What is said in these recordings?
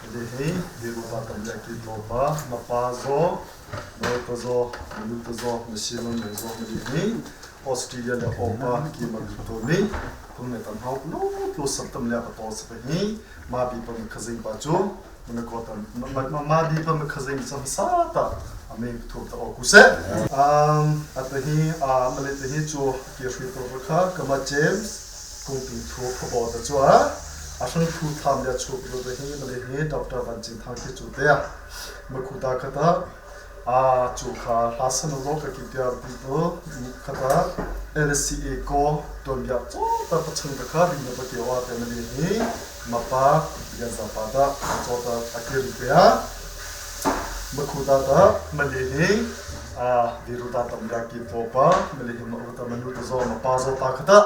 Hi Birupa Tamliaki Tlawpa na pa zaw, na ta zaw, na nu ta zaw, na sinon na zaw na hi Australia le Opa ki ma lu to ni phung ne tam hau lu tlu sap tam lia pa to sa hi ma bi pa ma khazing pa chu ma ko tam ma ma bi pa ma khazing sam sa ta ame thu ta o ku se at hi a male te hi chu ki hri to kha kama James Kung Ping Thu phabo ta chu a a hrang thu tham lia chu lu te hi male hi Dr. Van Cin Thang ki chu te a makhuta khata a chu kha hla san lo ka ki piar people khata LCA ko ton bia cho ta pachang ta kha ring na pa ke wa te male hi mapa bian za pa ta cho ta akir pe a makhuta ta male hi a viruta tam ya ki to pa male hi ma uta manu ta zo ma pa zo ta khata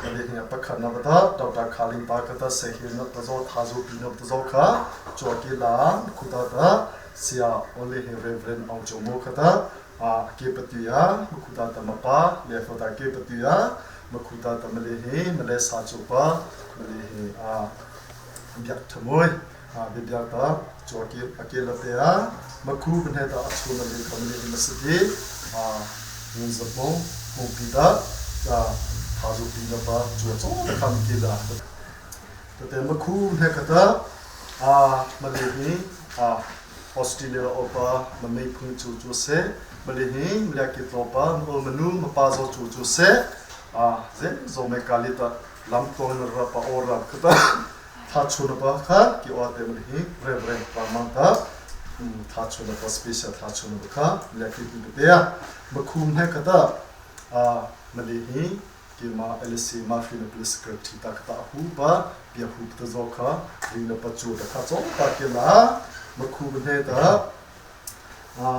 male hi pakhat na ta Dr. Khaling pa khata se hi na ta zo tha zo pi na ta zo kha cho ki la khuta ta sia only hi Reverend Aung Cho Mo khata a ke patia makhuta ta ma pa le fo ta ke patia makhuta ta male hi male sa chu pa male hi a biak thamoi a biak ta cho ki ake la te a makhu bne ta achu na le kamle hi masati a mun zapo mu pi ta ta thazu pi na pa chu cho ta kham ki la ta te makhu ne khata a male hi a Australia opa ma mei phung chu chu se male hi mlya ki tlopa o manu ma pa zo chu chu se a zen zo me kali ta lam tong ra pa or ra khata tha chu na pa kha ki o te male hi Reverend Ramang ta tha chu na pa special tha chu na kha mlya ki pi te ya makhum he khata a male hi ki ma LC ma fi na police secretary ta khata hu pa pia hu ta zo kha ring na pa chu ta kha cho ta ke la makhum he ta a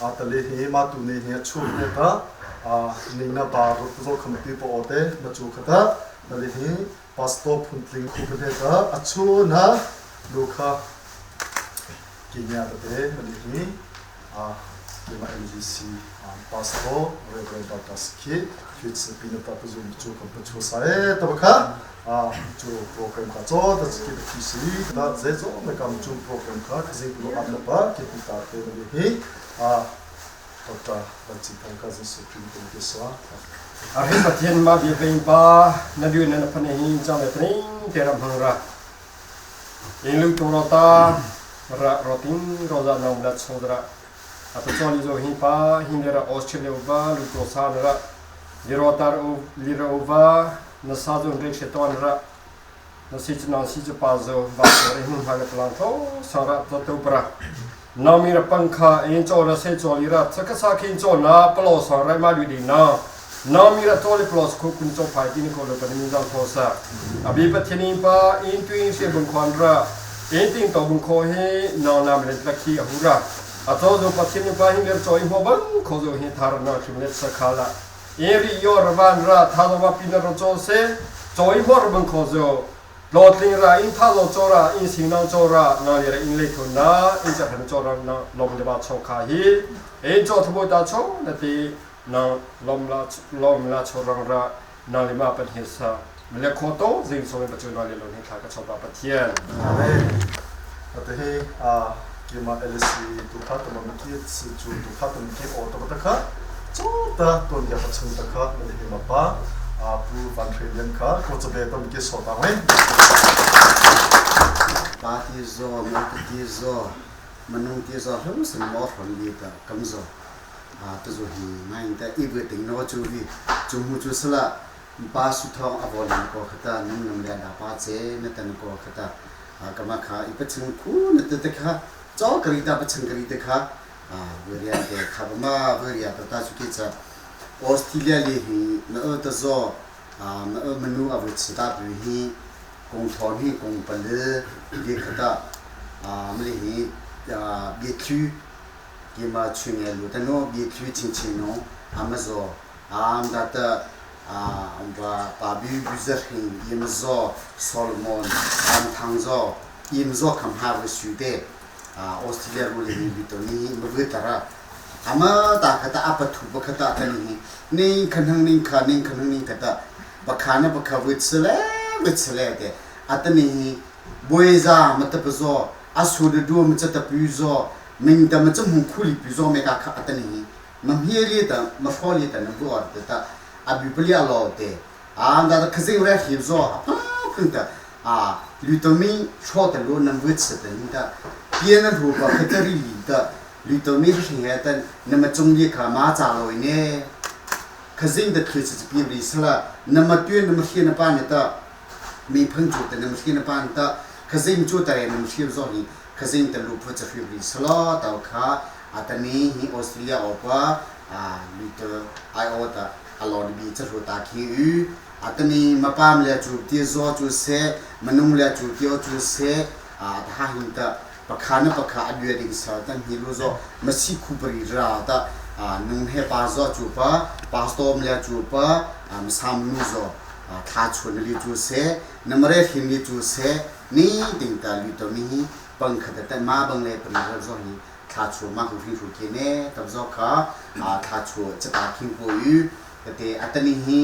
a tale hi ma tu ne hi chu ne ta a ning na ba ru zo kham pi po te ma chu khata male hi pastor phuntling khu ne ta a chu na lu kha ki nya ta te male hi a ki ma LGC pastor Reverend Dr. Sikhi fits pi na ta tu zum chu kam pa chu sa e ta ba kha a chu program kha cho ta ki ta si ta ze zo me kam chu program kha khazing lu ap na pa ki pi ta te male hi a Dr. Banchi Thangka Supreme Committee sa Arhin Pathian ma bia vein pa na du na na phane hi chang le pring te ram hang ra in lu to ro ta ra ro ting ro za nong la cho dra a to cho li zo hi pa hin le ra Australia ba lu to sa ra li ro tar u li ro va na sa zo re she ton ra na si chu na si chu pa zo ba so re hin ha le plan tho sa ra to to pra na mi ra pang kha in cho ra se cho li ra cha ka sa khin cho na plo sa ra ma lu di na na mi ra to le plo khu kun cho phai tin ko lo pa ni jang tho sa abi pa thini pa in tuin se bung khwan ra in ting to bung kho he na nam le la khi hu ra a to zo pa thini pa hin ler cho i ho bang kho zo hi thar na khim le sa kha la in ri yo ra van ra tha lo ma pin ro cho se cho i ho ra bang kho zo lo tling ra in tha lo cho ra in sing nang cho ra na le ra in le thu na in cha than cho ra na lom le ba cho kha hi in cho thu bo ta cho na ti na lom la lom la cho rang ra na le ma pan he sa le kho to jing so ba chu na le lo ni tha ka cho ba pathian. Amen. Ate hi a kima LC tu kha to ma ki si chu tu kha to ki o to ta kha cho ta ton ya chung ta kha ma hi ma pa a pu van thre lian kha ko chabe tom ki so ta we pa ti zo ma ti zo manung ti zo hlu san mo thon li ta kam zo a ta zo hi ngai ta i ve ting no chu vi chu mu chu sala pa su thong a vol ko khata num nam le da pa che na tan ko khata a kama kha i pa chung khu na te te kha cho kari ta pa chung kari te kha a ve ria te kha ba ma ve ria ta ta chu ki cha Australia li hi na ta zo a na manu a vu chi ta bi hi kong thon hi kong pal li khata a mli hi bi thu ki ma chu nge lu ta no bi thu chin chin no amazo am da ta a ba pa bi bu za hin yim zo Solomon am thang zo yim zo kham ha bu su de a Australia ru le bi to ni ma vu ta ra ama ta khata apa thu ba khata ta ni ni khan hang ni kha ni khan hang ni khata ba kha na ba kha vu chle vu chle de atani. Buaiza ma ta pazo asu de du ma cha ta pu zo ming ta ma cha mu khuli pu zo me ka kha atani hi ma hie li ta ma hro li ta na bu or te ta abi palia lo te a da da khazing re hi zo a pa phun ta a lu to mi hro ta lo nam vu che ta ni ta pia na hu pa kha ri li ta lu to mi ri he ta na ma chung li kha ma cha lo ne khazing da thlu chi pi ri sala na ma tu na ma hri na pa ne ta mi phang chu ta na ma hri na pa ne ta khazing chu ta re na ma hri zo hi khazing ta lu phu cha hri ri sala ta kha atani hi Australia opa a lu to ai o ta alon bi cha ru ta khi u atani mapam le chu ti zo chu se manung le chu ti chu se a tha hin ta pakha na pakha adwe ding sa tan hi lu zo masi khu pari ra ta nung he pa zo chu pa pastor le chu pa sam nu zo tha chun li chu se namre hin li chu se ni ding ta lu to mi hi pangkha ta ma bang le pari ra zo hi tha chu ma hu fi hu ke ne tab zo kha tha chu cha ta khing ko yu te atani hi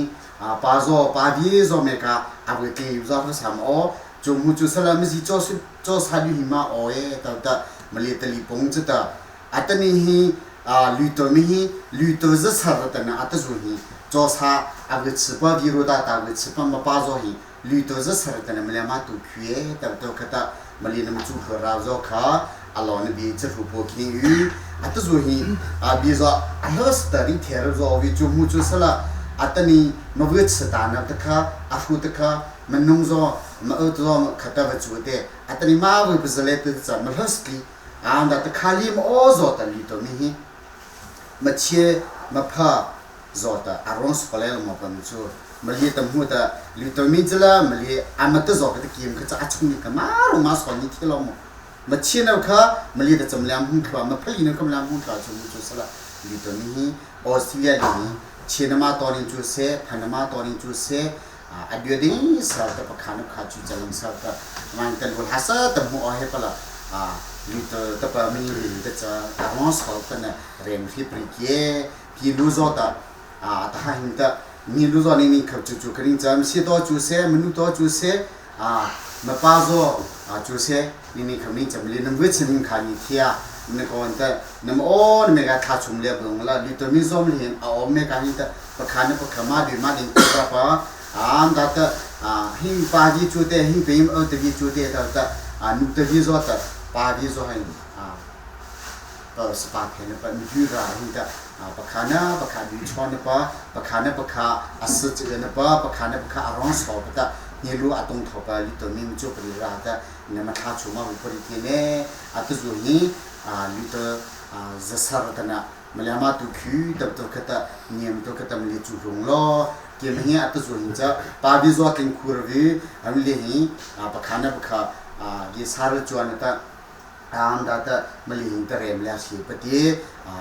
pa zo pa vi zo me ka awe ke yu zo sam o chu mu chu sala mi ji cho cho sa lu hi ma o e ta ta mali tali pong chu ta atani hi lu to mi hi lu to za sa ta na ata zu hi cho sa awe chi pa vi ro da ta we chi pa ma pa zo hi lu to za sa ta na mali ma tu khue ta to kha ta mali nam chu kha ra zo kha alon bi chu ru po khi yu ata zu hi a bi zo a hlas ta ri ther zo vi chu mu chu sala atani ma vi chi ta na ta kha a hu ta kha manung zo ma o zo khata va chu te atani ma vi bzale te cha ma hlas ki a da ta khali ma o zo ta li to mi hi ma che ma pha zo ta aron skole ma pa mi chu ma li tam hu ta li to mi jala ma li ama ta zo ka ta kim kha cha a chung ni ka ma ro ma so ni thilo mo ma che na kha ma li ta cham lam hun khwa ma phali na kam lam hun khwa chu mu chu sala li to mi hi Australia li ni che na ma to ni chu se pha na ma to ni chu se a due ding sa ta pa kha na kha chu chalang sa ta man tan bul hasa ta mu a he pala a li to ta pa mi li ta cha aron so ta na rem hi pri ke ki lu zo ta a ta ha hin ta mi lu zo ni ni khap chu chu kring cham si to chu se manu to chu se a ma pa zo a chu se ni ni kham ni cham li nam wi chin kha ni thia ne kon ta nam o ne me ga tha chum le bung la li to mi zom li hin a om me ka hin ta pa kha ne pa kha ma di ma ding ta pa am da ta a hin pa ji chu te hin pim o te vi chu te ta ta a nu te vi zo ta pa vi zo hin a pa spa phe ne pa mi ju ra hin ta pa kha na pa kha du chon ne pa pa kha na pa kha as che ne pa pa kha na pa kha arong so pa ta ni lu atong tho pa li to mi chu pri ra ta ne ma tha chu ma hu pri ke ne a tu zu hi a li to za sar ta na malama tu khu tab to khata niam to khata mli chu rong lo ke me a tu zu hin cha pa vi zo king khur vi am le hi a pa kha na pa kha a gi sar chuan ta am da ta mali hin ta rem la si pa ti a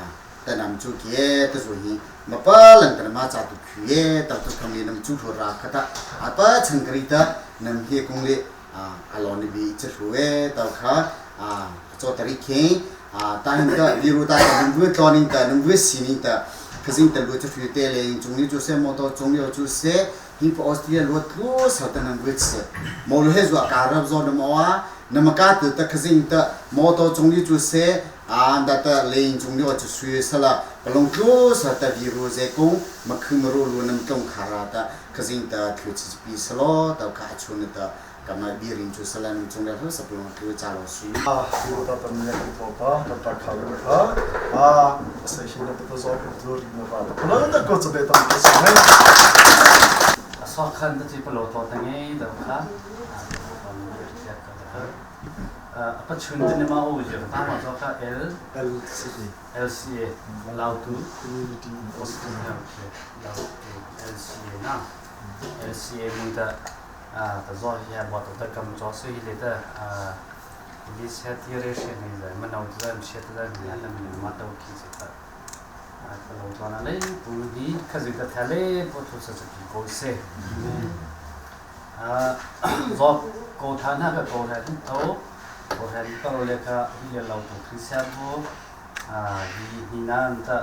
ta nam chu ke ta zu hi ma pa lang ta ma cha tu khu ye ta tu kham le nam chu tho ra khata a pa changkri ta nam he kong le a alon bi cha thu e ta kha a cho tari khe a ta hin ta liru ta nam bu tloning ta nam bu sining ta khazing ta lu cha thu te le chung ni chu se mo to chung ni chu se hi pa Australia lo tlu sa ta nam bu che mo lu he zo ka rab zo na mo wa na ma ka tu ta khazing ta mo to chung ni chu se a da ta le chung ni chu su sala palong tlu sa ta vi ru ze kong ma khum ru lu nam tlong khara ta khazing ta thu chi pi salo ta kha chu na ta kama birin chu sala nam chung la sa palong tlu cha lo su a ru ta ta mi ka to pa ta ta kha ru kha a se hi na ta zo ko tu ri na pa ta pala na ko cha be ta ko sa ne so khan ta chi palo to ta nge da kha a pa chun te ne ma o je ta ma zo kha L L C A L C A lao tu Community in Australia lao tu L C A na L C A mu ta a ta zo hi ha bo ta kam zo se hi le ta a li se ti re she ni za ma nau ta she ta ni na mi ma ta ki se ta a ta lo to na le pu ni kha zi ta tha le po thu sa ki ko se a zo ko tha na ka ko tha to ko tha ni ta le ka hi le lao tu Christian bo a hi ni na ta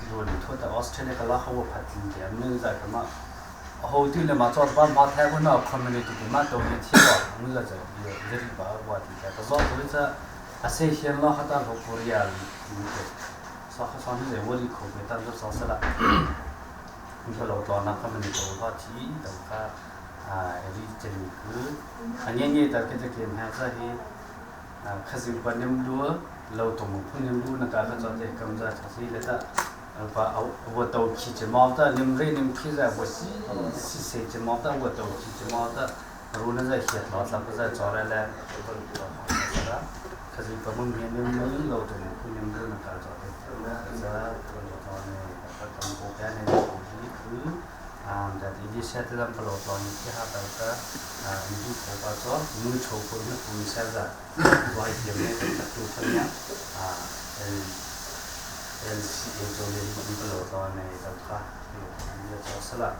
lo ni tho ta Australia ka la ho phat tin ya nu za ka ma Ho ti le ma cho ba ma thai ko na community ti ma to ni thi wa mu la cha bi ri ba wa ti ka ta zo to cha a se hian lo hata lo korea ni te sa kha sa ni le wo li kho be tan zo sa sa la ni lo to na community to ha thi to ka a ri chen ku a nye nye ta ke ke ma sa hi khazin pa nem lu lo to mu phu nem lu na ka ka cha te kam za cha si le ta 把我都去这毛的，你们你们去在我西西谁这毛的，我都去这毛的，如那在写老咱不在找来来，可是我们面临没老多，可能没那个找的，这我找呢，我刚过边呢，一个啊，在地里写的咱不老找你其他的个啊，你就头发做，你抽过那不写的，我还点呢，做什么啊？嗯。LCA 做le lo to ne ta kha ya cho sala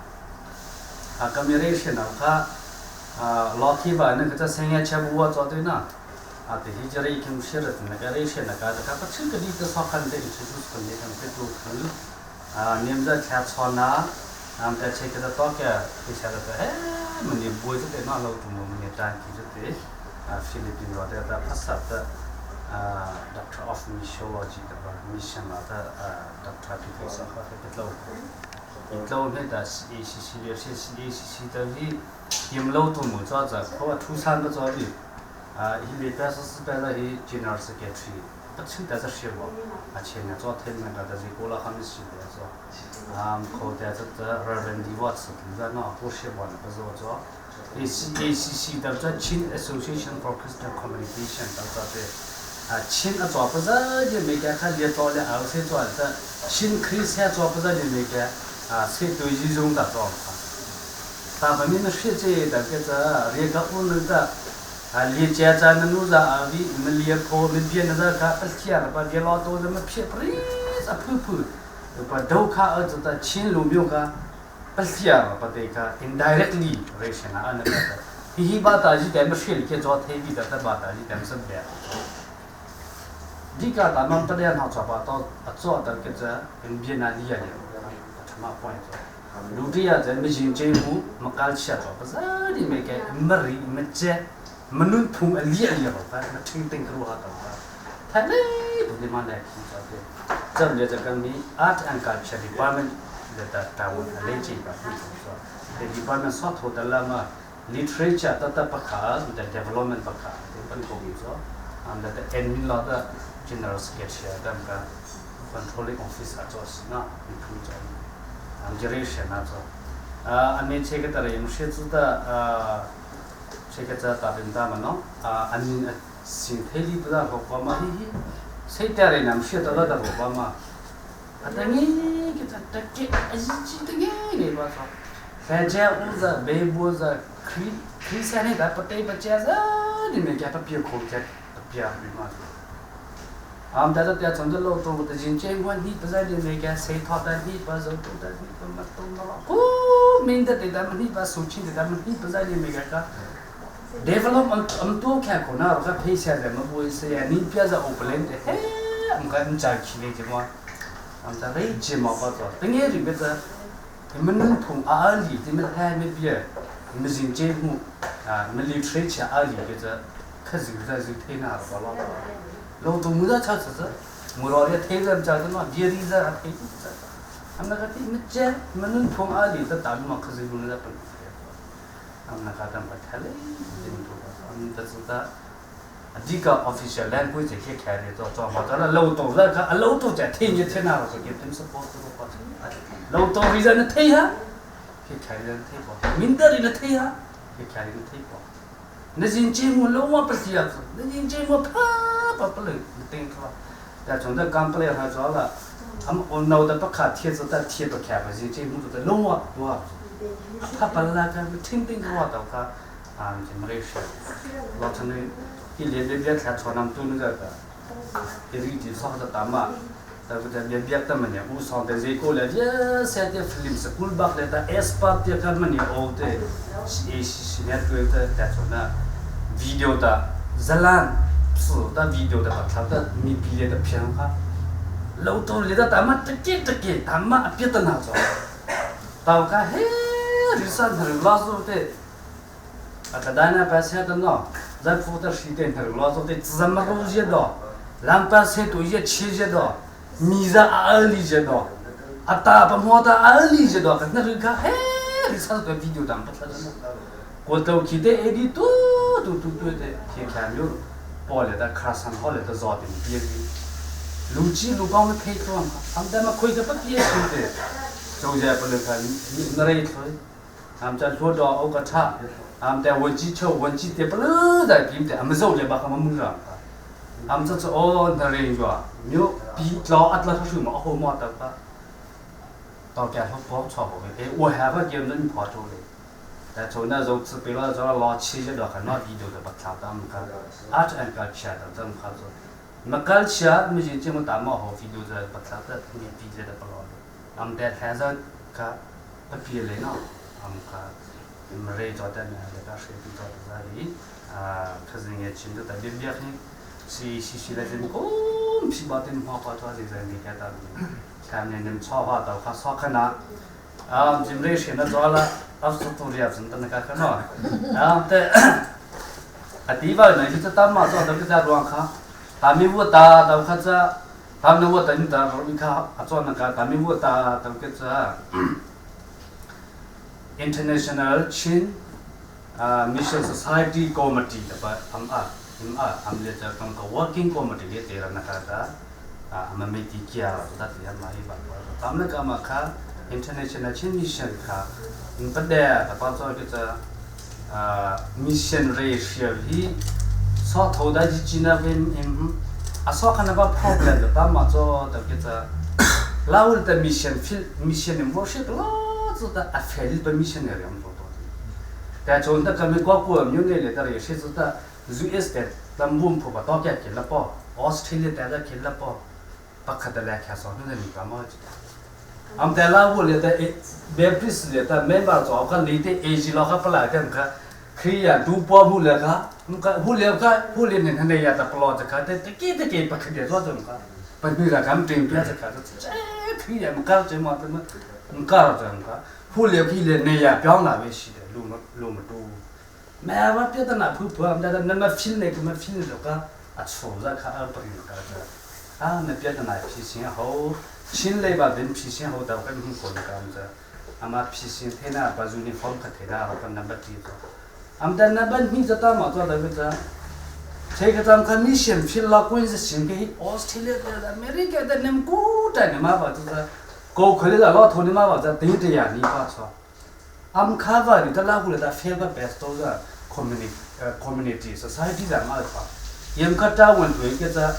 a kameration kha a lo thi ba ne ka sa seng cha bu wa cho te na a te hi jare kim shir na ka re she na ka ka pa chin ka di ta sa khan te chu chu kan ne kan pe tu khu a nem za cha cho na am ta che ka ta to ka ti cha ta he man ni bu te na lo tu mo ni ta ki te a Philippine ro ta ta phasat ta Doctor of Missiology 的吧，mission 啊的 Doctor 比较好的个路，路那的是 A C C 的，是 A C C 的为，你们路都没做着，可初三不做的，啊，一礼拜是四百了，一 General Secretary，不清但是学过，啊，前年做天那个但是过了还没学的做，啊，可但是这 Reverend Watts 在那不学过呢，不是我做。A C A C C 的这 Chin Association for Christian Communication 的这的。啊，亲啊做不着就没干，他连做了二岁做这，亲开车做不着就没干，啊，谁都一种的状况。大部分的学者的个这连个不能的，啊，连家长的路上啊，为我们连跑们别那个看不见了，把连老多人们骗不哩，这噗噗，把都看儿子的亲路没有个，不见了，把这个 indirectly ration 啊那个，一把大一点没水里去做推比的，他把大一点是别。Dika ta mam ta den ha cha pa to a cho ta ke cha in bien na ni ya ne thama point cho lu ti ya cha mi jin che hu ma kal chia cho pa za di me ke ma ri ma che ma nun thung a li a li ro pa ma thing ting kru ha ta pa tha le bu di ma le ki cha te cham le cha kan mi art and culture department le ta ta won a le chi pa hu cho the department so tho ta la ma literature ta ta pa kha the development pa kha te pan ko bi cho and the admin la da general secretary adam ka controlling officer cho na mi thu cho am generation na cho a ani che ka tare yim she chu da a che ka cha ta bin da ma no a ani sing the li da ko pa ma hi hi sei ta re nam she ta la da ko pa ma a ta ngi ke ta ta ke a ji chi ta ngi ne ba cho fa ja u za be bo za kri kri sa ne da pa te pa cha za ni me kya pa pi ko kya pa pi ma 俺们在这点从这老多的人见过你不在的那个谁他的你把手都的你怎么都那哦，明的对他们你把手机的他们你不在的那个个 develop 俺多看过那个配下来么不会是呀，你别在欧不兰的，嘿，俺个你家去的这么，俺在那节目不做，等于这个是，你们能同阿里，你们还没别，你们人节目啊，你们 literature 阿里个这，可是在是太难了吧老。老多木头吃吃，木老的推着叫什么？别的在推着，俺那个地没见，没能通阿里的大路嘛，可是用那本。俺那个咱不太嘞，俺这是的，这个 official language 去开的，做做嘛，咱那老多那个老多在推你推那个，给他们是保护保护。老多为啥能推哈？去开的推不，明德里的推哈，去开的推不。那人节目老嘛不是样子，那人节目啪。不不能顶住，但从这刚不来还早了，他们我脑袋不卡贴子，但贴不开，不是这木头的弄啊多，他本来他听听话的话，啊就没事，老陈呢，一连连连看朝南都那个，一个地上的大嘛，แต่ก็จะเบียดเบียดแต่มันเนี่ยอุตส่าห์แต่เจโกเลยเยอะเสียที่ฟิล์มสกุลบักเลยแต่เอสปาร์เดียกันมันเนี่ยโอ้เตเอชิชิเนี่ยตัวแต่แต่ส่วนน่ะวิดีโอแต่ဇလန်是的 video 的把他的没毕业的片哈，老多里的他妈直接直接他妈别的那种，到个嘿 Risa hnar la zo te a ta dai na pa se ta no zan fu ta shi te hnar la zo te zam ma ro je do lam pa se tu ye chi je do mi za a li je do a ta pa mo ta a li je do ka na ri ka he risa to video dang pa tla no ko to ki te edi tu tu tu tu te ke kha myo po le ta kha san ho le ta zo tin pi ri lu chi lu kong na phei to am da ma khoi ka pa pi chi te 周家不能看，那一村，俺们在罗庄欧个茶，俺们在文记桥文记的不能在比的，俺们走的把他们蒙上，俺们这次哦那人说，牛比老阿拉说什么后毛的吧，到家说不错不哎，我还会给人跑出来。但从那时候只比了这老七十多个老地头的把茶咱们看，阿这个吃的咱们看着，没干吃，没就这么大毛好地头的把茶的你比这的不老的。am der hazard ka papi le no am ka mre jo ta na le ka she pi jo ta ri a khazing ye chin ta bim bia khi si si si le zen ko phi ba ten ma pa ta zi zai ni ka ta ni kam ne nim chaw ha ta kha sa khana am jim re she na jo la af su tu ria zin ta na ka kha no am te a ti ba na ji ta ma jo ta ka ruang kha ta mi bu ta ta kha cha 他们我等的，你看啊，做那个，他们我打都个这 International Chin Mission Society Committee 的吧，他们啊，他们啊，他们这个 working committee 的这个那个的，啊，他们没地界了，他这样嘛一般，他们那个嘛看 International Chin Mission 看，你不得，他帮做个这 mission ratio hi so thoda ji china wen im aso khana ba problem da ta ma zo da ke za laul da mission fil mission im worship lo zo da a fel ba mission ne ram zo to da chon da ka me kwa ko myu ne le da ye she zo da US da lam bum pho ba to kya ke la po Australia da da ke la po pa kha da la kya so ne ni ka ma ji am da la wo le da Baptist le da member zo ka le de AG lo ka pla ka ka ခရိယာဒူပေါ်မှုလည်းကကဟူလေကဟူလေနေနေရတာပလောတခတဲ့တကေတကေပခတဲ့တော့တုံကပနိရာကမ်တင်ပြတဲ့ခါတော့ခရိယာမကောက်ချင်မတမမကောက်ကြံကဟူလေခိလေနေရပြောင်းလာပဲရှိတယ်လူမလူမတူမဲဝပြဒနာဖူဖူအမ်ဒါနမဖီနေကမဖီနေတော့ကအချိုးဇခအပရိကအာမပြဒနာဖြစ်ရှင်ဟောချင်းလေးပါပင်ဖြစ်ရှင်ဟောတော့ကမ်ကိုကမ်ဇာအမဖြစ်ရှင်ထေနာဘာဇူနီဖောမ်ခထေနာဟောနံပါတ်1 am dan na ban mi zata ma to da ta che ka tam ka mission phil la kuin se sing ke Australia da America da nem ku ta ne ma ba to da ko khole da lo tho ne ma ba da te te ya ni pa cho am kha va ni da la hu le da fail ba best to da community community society da ma pa yem ka ta wen tu ke za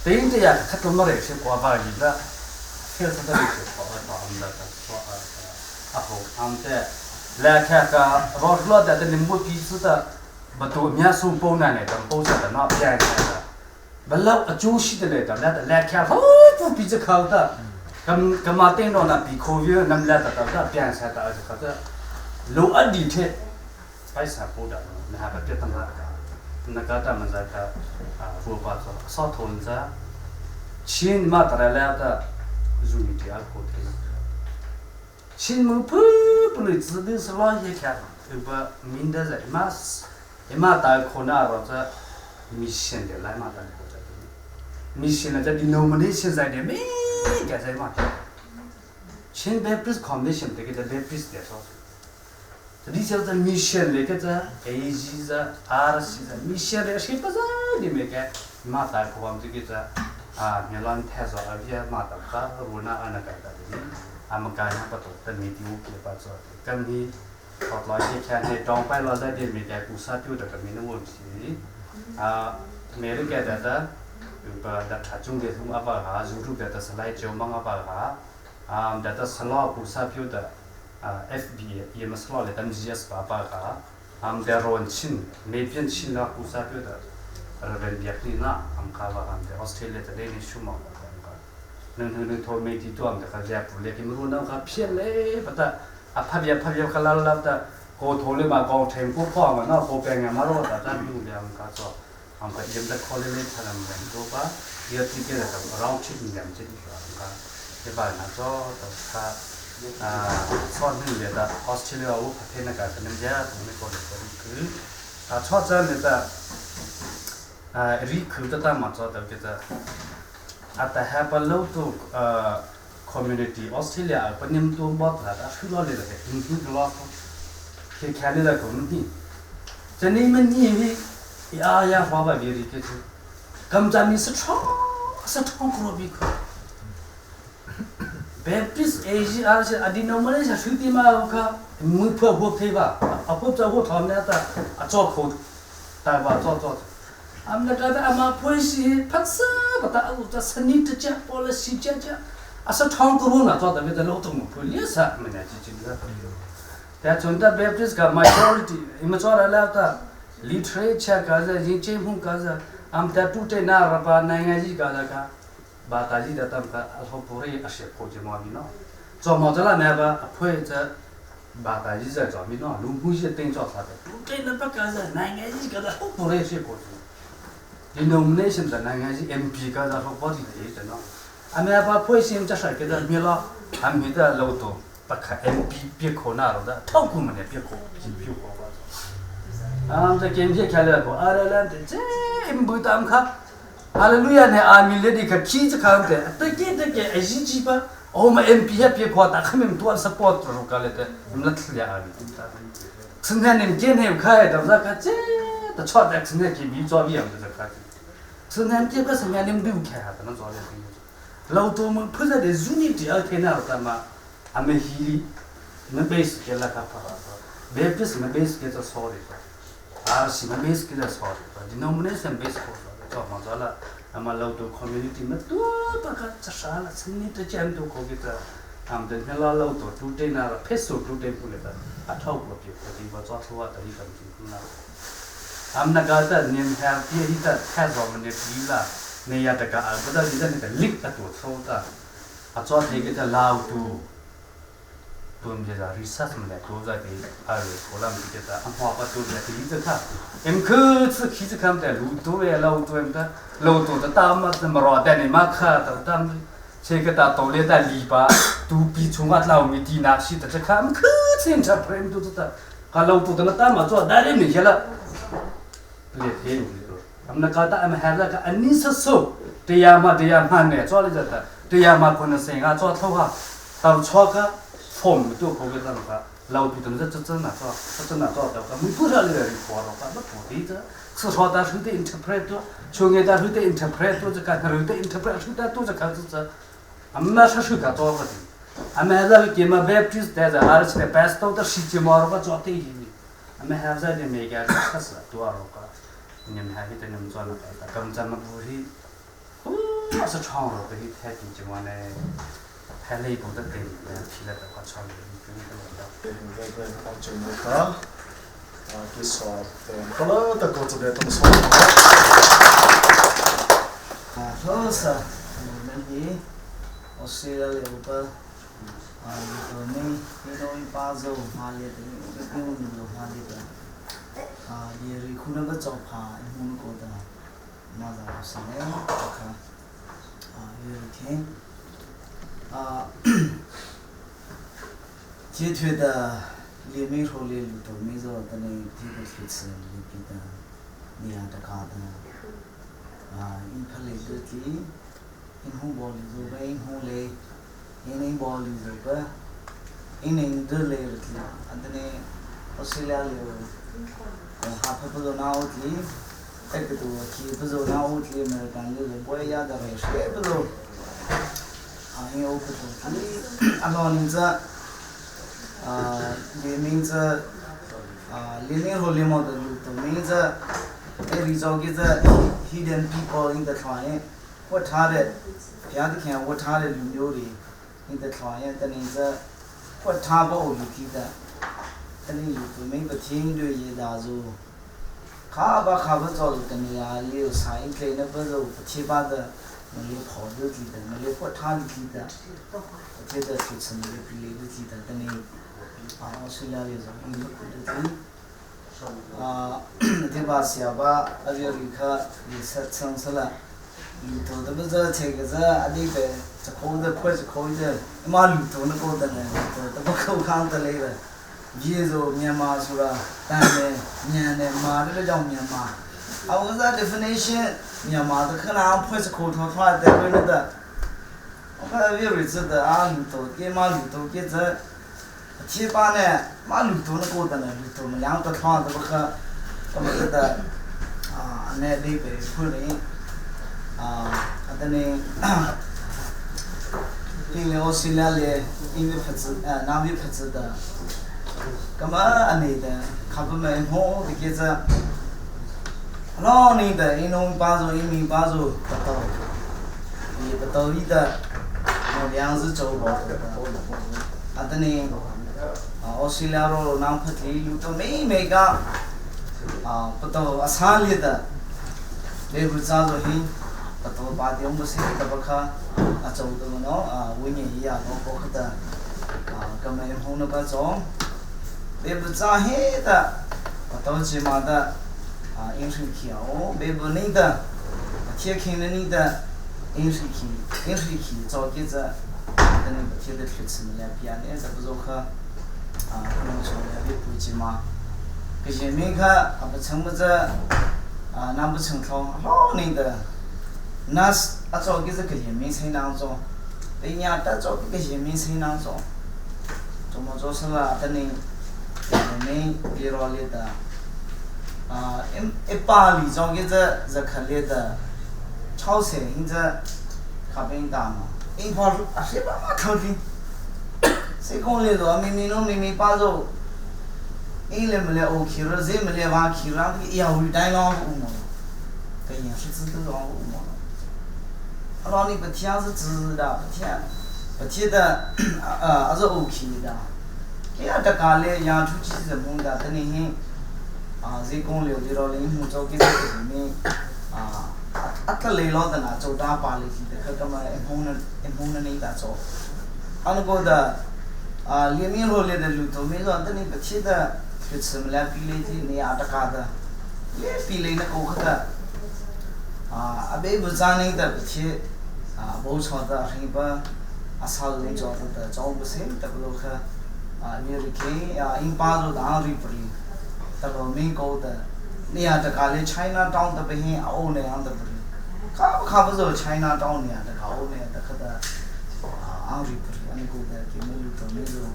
te te ya kha to ma re she kwa ba ni da fail sa da re she kwa ba am da ta so a ho am te 来看个老老的的你木鼻子的，不都面送包难来的，包着的那边来的，不老主席的来的，来的来看，哦不鼻子口的，跟跟嘛电脑那比口语那么来的的那边上的这个老二地铁，白啥包的，那还不别等那个，那个咱们这个啊，不把做少投资，钱嘛得来来的，入你第二口的。新木不不能指的是哪些看？对不？明的人嘛是，嘛大可能或者迷信的来嘛的，迷信了这 denomination 在的没个在嘛？前边不是 commission 这个在边不是的说，这里叫做 mission 那个在 A G 在 R C 在 mission 的谁不在里面个嘛大可能这个在啊，你乱太说啊，别嘛大可我那那个的。အမကာယပတတမီတီဦးကေပါစောကံဒီဟောလာရှိခနဲ့တောင်းပိုင်လာတဲ့ဒီမီကကူစာပြတဲ့ကမင်းဝစီအာအမေရိကတဲ့တာဥပဒါထချုံတဲ့သူအပါဟာဇူရုတဲ့ဆလိုက်ဂျုံမငါပါဟာအမ်ဒါတဆလောကူစာပြတဲ့ FB 也没是老来，咱们也是爸爸哈，俺们在罗亲，每边亲了古啥表的，人别你那，俺们看吧，俺们在 Australia 在那里修嘛。能能能托媒体多，俺们在家不来，给们说那个骗嘞，不得，啊怕别怕别，可拉拉的，高头的嘛，高成不跑嘛，那后边俺马罗的，咱用两个做，俺们也没考虑嘞，他们多吧，也直接的绕去两这里说，俺们这把那做都他。Chawt ning le da Australia u phathe na ka kan ja tu ne ko ko ku a chawt chan le da ri khu ta ta ma chaw ta ke ta ata ha pa lo tu community Australia pa nim tu bo ta ta thu lo le le hin hin lo ke Canada ko ni chani man ni hi ya ya hwa ba bi ri ke chu kam cha mi sa thong sa thong ko bi ko Baptist AG ar se adino male sa shu ti ma ka mu phua huap thei ba a huap cha huap thom na ta a cho kho ta ba cho cho am na ta ama phoi si phat sa ba ta u ta sani ta cha policy cha cha a sa thong ko na cho ta be ta lo tung mu phoi le sa me na chi chi na ta chon ta Baptist ka majority ima cho ra la ta literature ka za yin chen hung ka za am ta tu te na ra pa na nga ji ka za ka ဘာတာကြီးတတမ်ကအဟောပရိအရှေခိုချမောမီနော်ဇောမောဇလာမဲဘာအဖွဲဇဘာတာကြီးဇောမီနော်လူမှုရေးတင်းကြောထားတယ်တူတဲ့နပကဇနိုင်ငံကြီးကဟောပရိရှေခိုချ denomination 的နိုင်ငံကြီး MP ကဇဟောပေါ်ဒီတဲ့နော်အမေဘာဖွဲ့ရှင်ကြဆိုင်ကတဲ့မြေလာအမေတဲ့လို့တော့ပခ MP ပြခေါ်နာတော့ထောက်ကူမနဲ့ပြခေါ်ပြပြခေါ်ပါအမ်တကင်ပြခလဲကောအာရလန်တဲ့ဂျင်ဘူတမ်ခ ဟာလေလုယာနဲ့အာမီလေဒီခချီချခမ်းတဲ့တကယ်တကယ်အကြီးကြီးပါအိုမ MP ဟပြခေါ်တာခမင်တွန် support ရကလည်းတဲ့မလတ်လျာအာမီစနေနေကျင်းနေခိုင်တော့ဇကချေတချော့တဲ့စနေကြီးပြီးကြောပြီးအောင်တဲ့ခါစနေပြကစနေနေဘုခဲဟာတနော်ကြောတယ်လောက်တော့မဖဇတဲ့ဇူနီတီအခေနာတမအမေဟီလီမဘေးစကလာကပါတော့ဘေပစ်မဘေးစကေတော့ sorry အာစီမဘေးစကေတော့ sorry denomination base ကိုတော့မကြောလာအမလောက်တော့ community မတူပကချရှာလာစနေတချမ်တို့ကိုကတအမ်တဲ့လာလောက်တော့တူတေနာဖက်ဆိုတူတေပူလေအထောက်ပပြဒီဘဇောထွားတရီကံကျနာအမ်နဂါတနင်ဟာပြေဟိတခါဇောမနေပီလာနေရတကအဘဒဒီတဲ့လိကတူသောတာအချောတေကတလောက်တူตุนจะ research มันเลยตัวจะไปอะไรโคลัมที่จะอันหัวก็ตัวจะที่จะค่ะเอ็มคือ次ขี้จะคำแต่รู้ตัวเราตัวเอ็มแต่เราตัวจะตามมาจะมารอแต่ในมาค่ะแต่ตามเช็คตาตัวเลี้ยแต่ลีบาตูปีชงวัดเรามีดีนักสิแต่จะคำคือเส้นจะเพลมตัวจะก็เราตัวจะตามมาตัวได้เลยไม่ใช่ละเลี้ยเที่ยวอำนาจตาอำหาละก็อันนี้สุดเตียมาเตียมาเนี่ยตัวเลยจะเตียมาคนเสียงอ่ะตัวเท่าค่ะตอนชอบก็ form 都可以那个，老度等着这这那做，这那做的个，没多少人活了，个那不对的，是说的是的 interpret，从来的是的 interpret，这个是的 interpret，是的都是看这这，俺们是是个做个的，俺们还是给嘛 Baptist 的，而且 pastor 的实际嘛个做对的，俺们还在的每个测试多少个，你们还得你们做那个，跟咱们不是，哦，是长了，不是太紧张呢。还内部的给提了的话，超了 ki so te kola ta ko to de tom so Rosa men hi Australia le upa to ni ni no in pa zo ma le te ni ni ni lo ma le ta a ye ri khu na ba chaw pha mun ko ta ma za sa ne ka a ye ri khen 啊，解决的也没说连路都没做，但那这个是吃也比的，你还得看的，啊，因他来个地，因红包里做呗，因红嘞，因因包里做呗，因因得来了地，啊，但那澳大利亚了，哈不不做那奥地，这个都去不做那奥地，没干的，不一样的谁不做。啊，因为我不做，啊，老人家，啊，连名字，啊，连名和连毛的路都名字，哎，李早给这 hidden people in the 创业，我查的，别的看我查的旅游的，in the 创业的名字，我查不我记得，但你路都没不听对也大做，卡巴卡不早就跟你啊，有啥一类那不是不七八的。 မလေးဖော်လို့ကြည့်တယ်မလေးဖွက်ထားလို့ကြည့်တယ်တဲ့တဲ့သူစနေပြလေးလို့ကြည့်တယ်တနေ့အာအော်စတြေးလျလေးဆိုအင်းလို့တဲ့အာဒီပါဆရာပါအရရိခဒီဆက်ဆန်းဆလာ လူတော်တပဇာချေကစားအတိပဲစခေါ်တဲ့ဖွဲ့စခေါ်တဲ့ အမလူတော်နကိုတနေတပခုခန်းတလေးပဲရေဆိုမြန်မာဆိုတာတန်တယ်မြန်တယ်မာတဲ့ကြောင့်မြန်မာအဝဇာ definition မြန်မာတခဏဖွဲ့စခေါ်ထောထွားတဲ့လို့တဲ့我看粤语字的啊，路头给嘛路头给这，七八呢，嘛路头那个的呢，路头嘛两个床都不喝，那么这的啊，那里边可能啊，啊等呢，因为我虽然咧，因为不知南边不知的，那么啊那的，看不没我的给这，老年的，因为帮助，因为帮助不到，也不到一的。两是走跑的，啊，等你，啊，我虽然说南普提路都没没个，啊，不到阿三里的，你不早就行，不到8点不是得不卡，啊，走的么喏，啊，五年一样，我过去的，啊，搿么红那个走，你不早黑的，不到起码的，啊，饮水机哦，你不那的，天看的那的。饮水机，饮水机早给着，等你不贴的去吃么来比啊，你这不做可，啊，不能说来比不济嘛。这些没看，啊不成不着，啊那不成头，老那的，那是啊早给这个些没成当中，人家得早给这些没成当中，怎么做是吧？等你，没别罗里的，啊一一把里早给这热可里的。超市因这咖啡大嘛，因怕啊谁把嘛偷听，谁讲的说明明侬明明把着，因来没来 OK 了，谁没来往去了，这个要有带老五嘛，这也是知道老五嘛。啊，老你不听是知道，不听不听的啊啊是 OK 的，这样的家里养出去是么的，等你啊谁讲了就让你们做给这个里面啊。အကလေလောတနာဇောတာပါလိတိတခကမအဖုံးနအဖုံးနနေတာဇောအနကောဒအာလီမီရိုလေဒလူတိုမေဇောတနိပချီဒဖြစ်စမလာပီလေတိနေအတကာဒလေပီလေနကိုခဒအာအဘေဘဇာနေတဲ့ပချီအာဘောချောဒဟိပအဆာလင်းဇောဒဇောဘစေတဘလခအာအမေရိကန်အာအင်ပါဇောဒါရီပရီတလောမင်းကောဒနေရာတကာလေ China တောင်းတပဟင်းအိုးနေအောင်တပရီခါခါပဇော China တောင်းနေရတကာအိုးနေတခဒအာရီပရီအန်ကိုတဲ့ကိမလူတော်မေဇော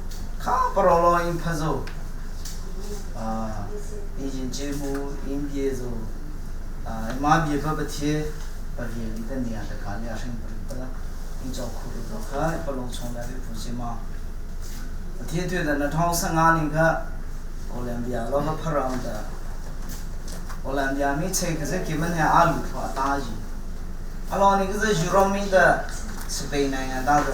ခါပရောလောအင်ဖဇောအာအင်ဂျင်ဂျေမူအင်ပြေဇောအာမာပြေပပတိပပြေလီတဲ့နေရာတကာလေအရှင်ပရီပလာအင်ကြောခုတော့ခါပလုံးချုံလာပြီးပူစီမအထည်တွေ့တဲ့2015年ကကိုလံဘီယာလောကဖရောင်းတဲ့我兰家没吃，可是给们家阿鲁说大鱼，阿老那个是ยู罗米的，是北南洋大的，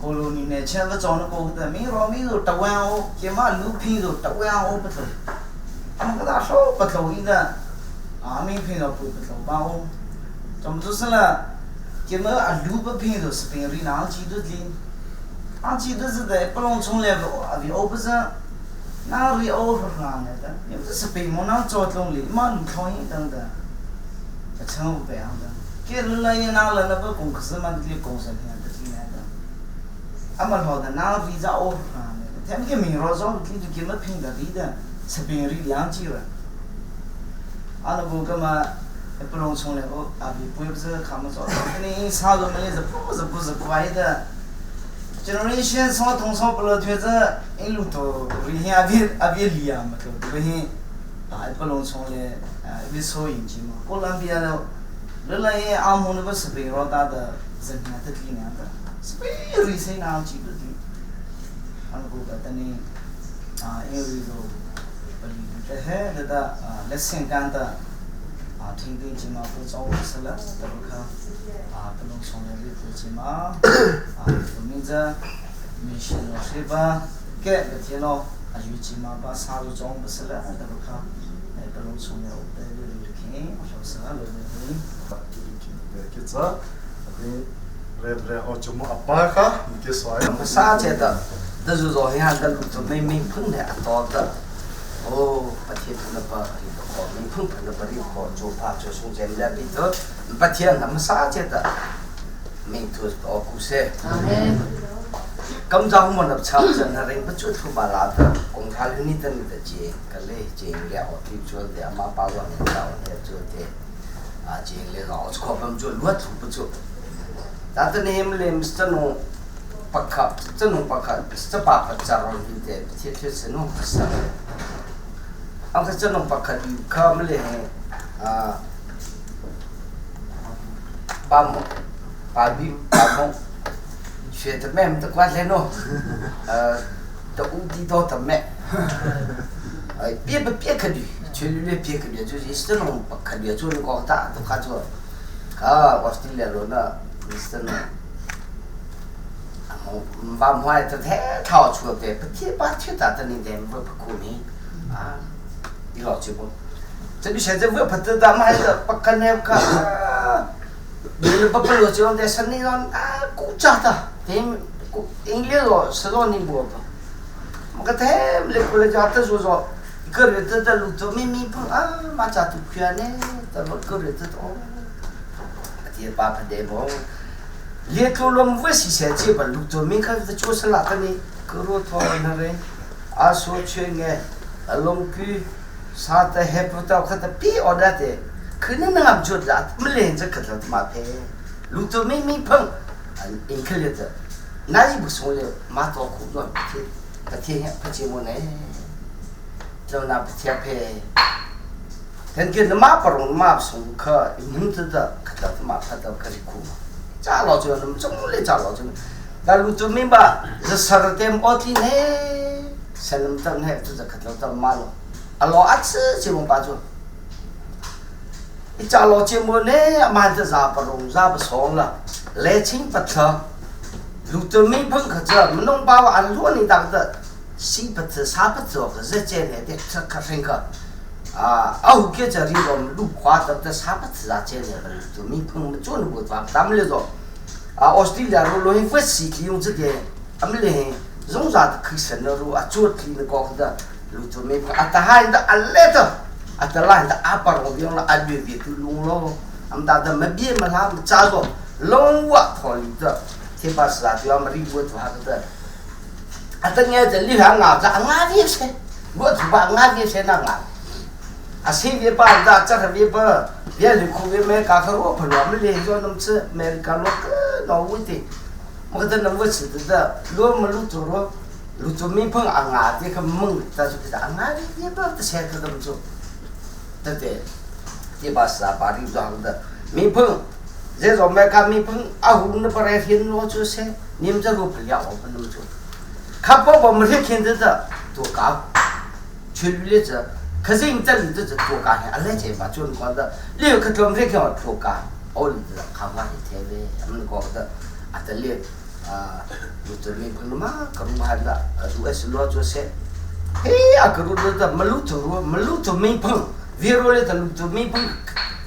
过路你那钱不赚的过的，没罗米都台湾哦，给嘛鲁平都台湾哦不头，他们个大手不头一的，阿明平都不不头把哦，怎么就是了？给嘛阿鲁不平都是平里南记得的，俺记得是的，不能从来不阿比欧不是。那里欧是哪来的？你不是北门那做东里，嘛路创业等等，这成不白样的。给人来也拿了那个工资嘛，你工资钱不进来的。俺们好的，那里在欧是哪来的？他们给民劳上，你就给么拼的里的，吃饼里两季了。俺那不干嘛？不能从来我阿比不是看不着，你啥都没是不是不是乖的。generation 上通上不了，就是一路都为啥阿别阿别离啊嘛，都为啥啊不能从来啊为收音机嘛？过两边了，原来阿姆那个是被老大的人家的力量的，是被瑞士那几个的，俺个个等你啊，因为说不离这还那个啊，来香港的啊，听听起嘛不找我是了，都不看。啊，不能从来的自己嘛，啊，我们这没事了，谁把给个天咯，啊，有几嘛把啥都装不是了，都不看，哎，不能从来我带着你看，小时候的人。给这，你来来哦，就么阿爸哈，你给说呀？啥觉得？这是说像个路子没没碰的到的， O Pathian na pa ri ka kho mi phung na pa ri kho chu pha chu sung chen le bi to Pathian na masa che ta ming thu o ku se. Amen. Kam jang mo na cham chan na ring pa chu thu ba la ta kong tha lu ni tan ta che ka le che le o ti chu de ama pa wa ne ta o ne chu te a che le lo kho pam chu lu thu pa chu ta ta ne hem le mr no pakha cha no pakha cha pa pa cha ron hin te thie thie se no sa ang ka cha no pakha yu kha ma le he a pa mo pa bi pa mo 学的咩唔得关系咯，都乌地道的咩，哎，别不别可虑，全虑别可虑，就是这种不可虑，做那个大都看做，啊，我是来了那，是那。 ว่ามวยจะแท้เท่าชัวแต่ปฏิบัติที่ตานี่เต็มว่าพคุมี啊，你老节目，这个现在我不得咱们还是不跟那个，你不不老就在山里上啊，古家的，对，古应该说十多年过吧，我个太来过来就他说说，一个月都在路头咪咪碰啊，马家都亏呢，咱们个月都哦，第八不得不。列出了五十些基本路途，明开始就是那个呢，格罗托那里，阿说去呢，阿龙居，啥的还不到，可他比我那的，可能那俺们就拉，没连着可他妈的，路途明明碰，应克了的，那也不送了，马到苦了，不天不节目呢，就那不天配。但给那马不容马送客，你知道，可他妈他到可是苦。扎老就那么总来扎老就，那路就明白是12点奥体呢，三点呢就是可到到马了，啊老阿子就我把住，一扎老节目呢，满的啥不容啥不送了，来请不错，路就明碰可这弄把我按罗你当的，西不吃啥不做，可是这来的吃可深刻。啊，啊，我给这里我们路花的这啥不吃啊？这来的就没碰做那个饭，咱们来说，啊，澳大利亚路路很欢喜用这个，俺们来容啥的可省的路啊，做的那个的路就没碰啊，他还的啊来的，啊他来的阿巴罗用了阿略别都弄了，俺们大的没别嘛他们扎着龙瓦头里的，这把是啊，就要么里我做啥的，啊，等下这里还伢子伢子些，我就把伢子些那伢。啊，谁别把那这个别把，别人可别买咖啡我不罗，没连着那么吃，买咖罗个老味的，我这那么吃的的，罗么路走罗，路走没碰啊啊这个猛，但是给他啊别把这钱可怎么做，对不对？这把是啊，把你装的没碰，这种买咖没碰，啊我那不来听我就是，你们这个不了，我不能做，看宝宝没听着的多高，去例子。可是你这里头是多干些，阿来这把做你讲的，六个钟头看我多干，我里头看看一天呗，我们讲的，啊这里啊，有这没朋友嘛，可能还的，如果是老做些，哎呀，可路的没路走，没路走没碰，别路里的路走没碰，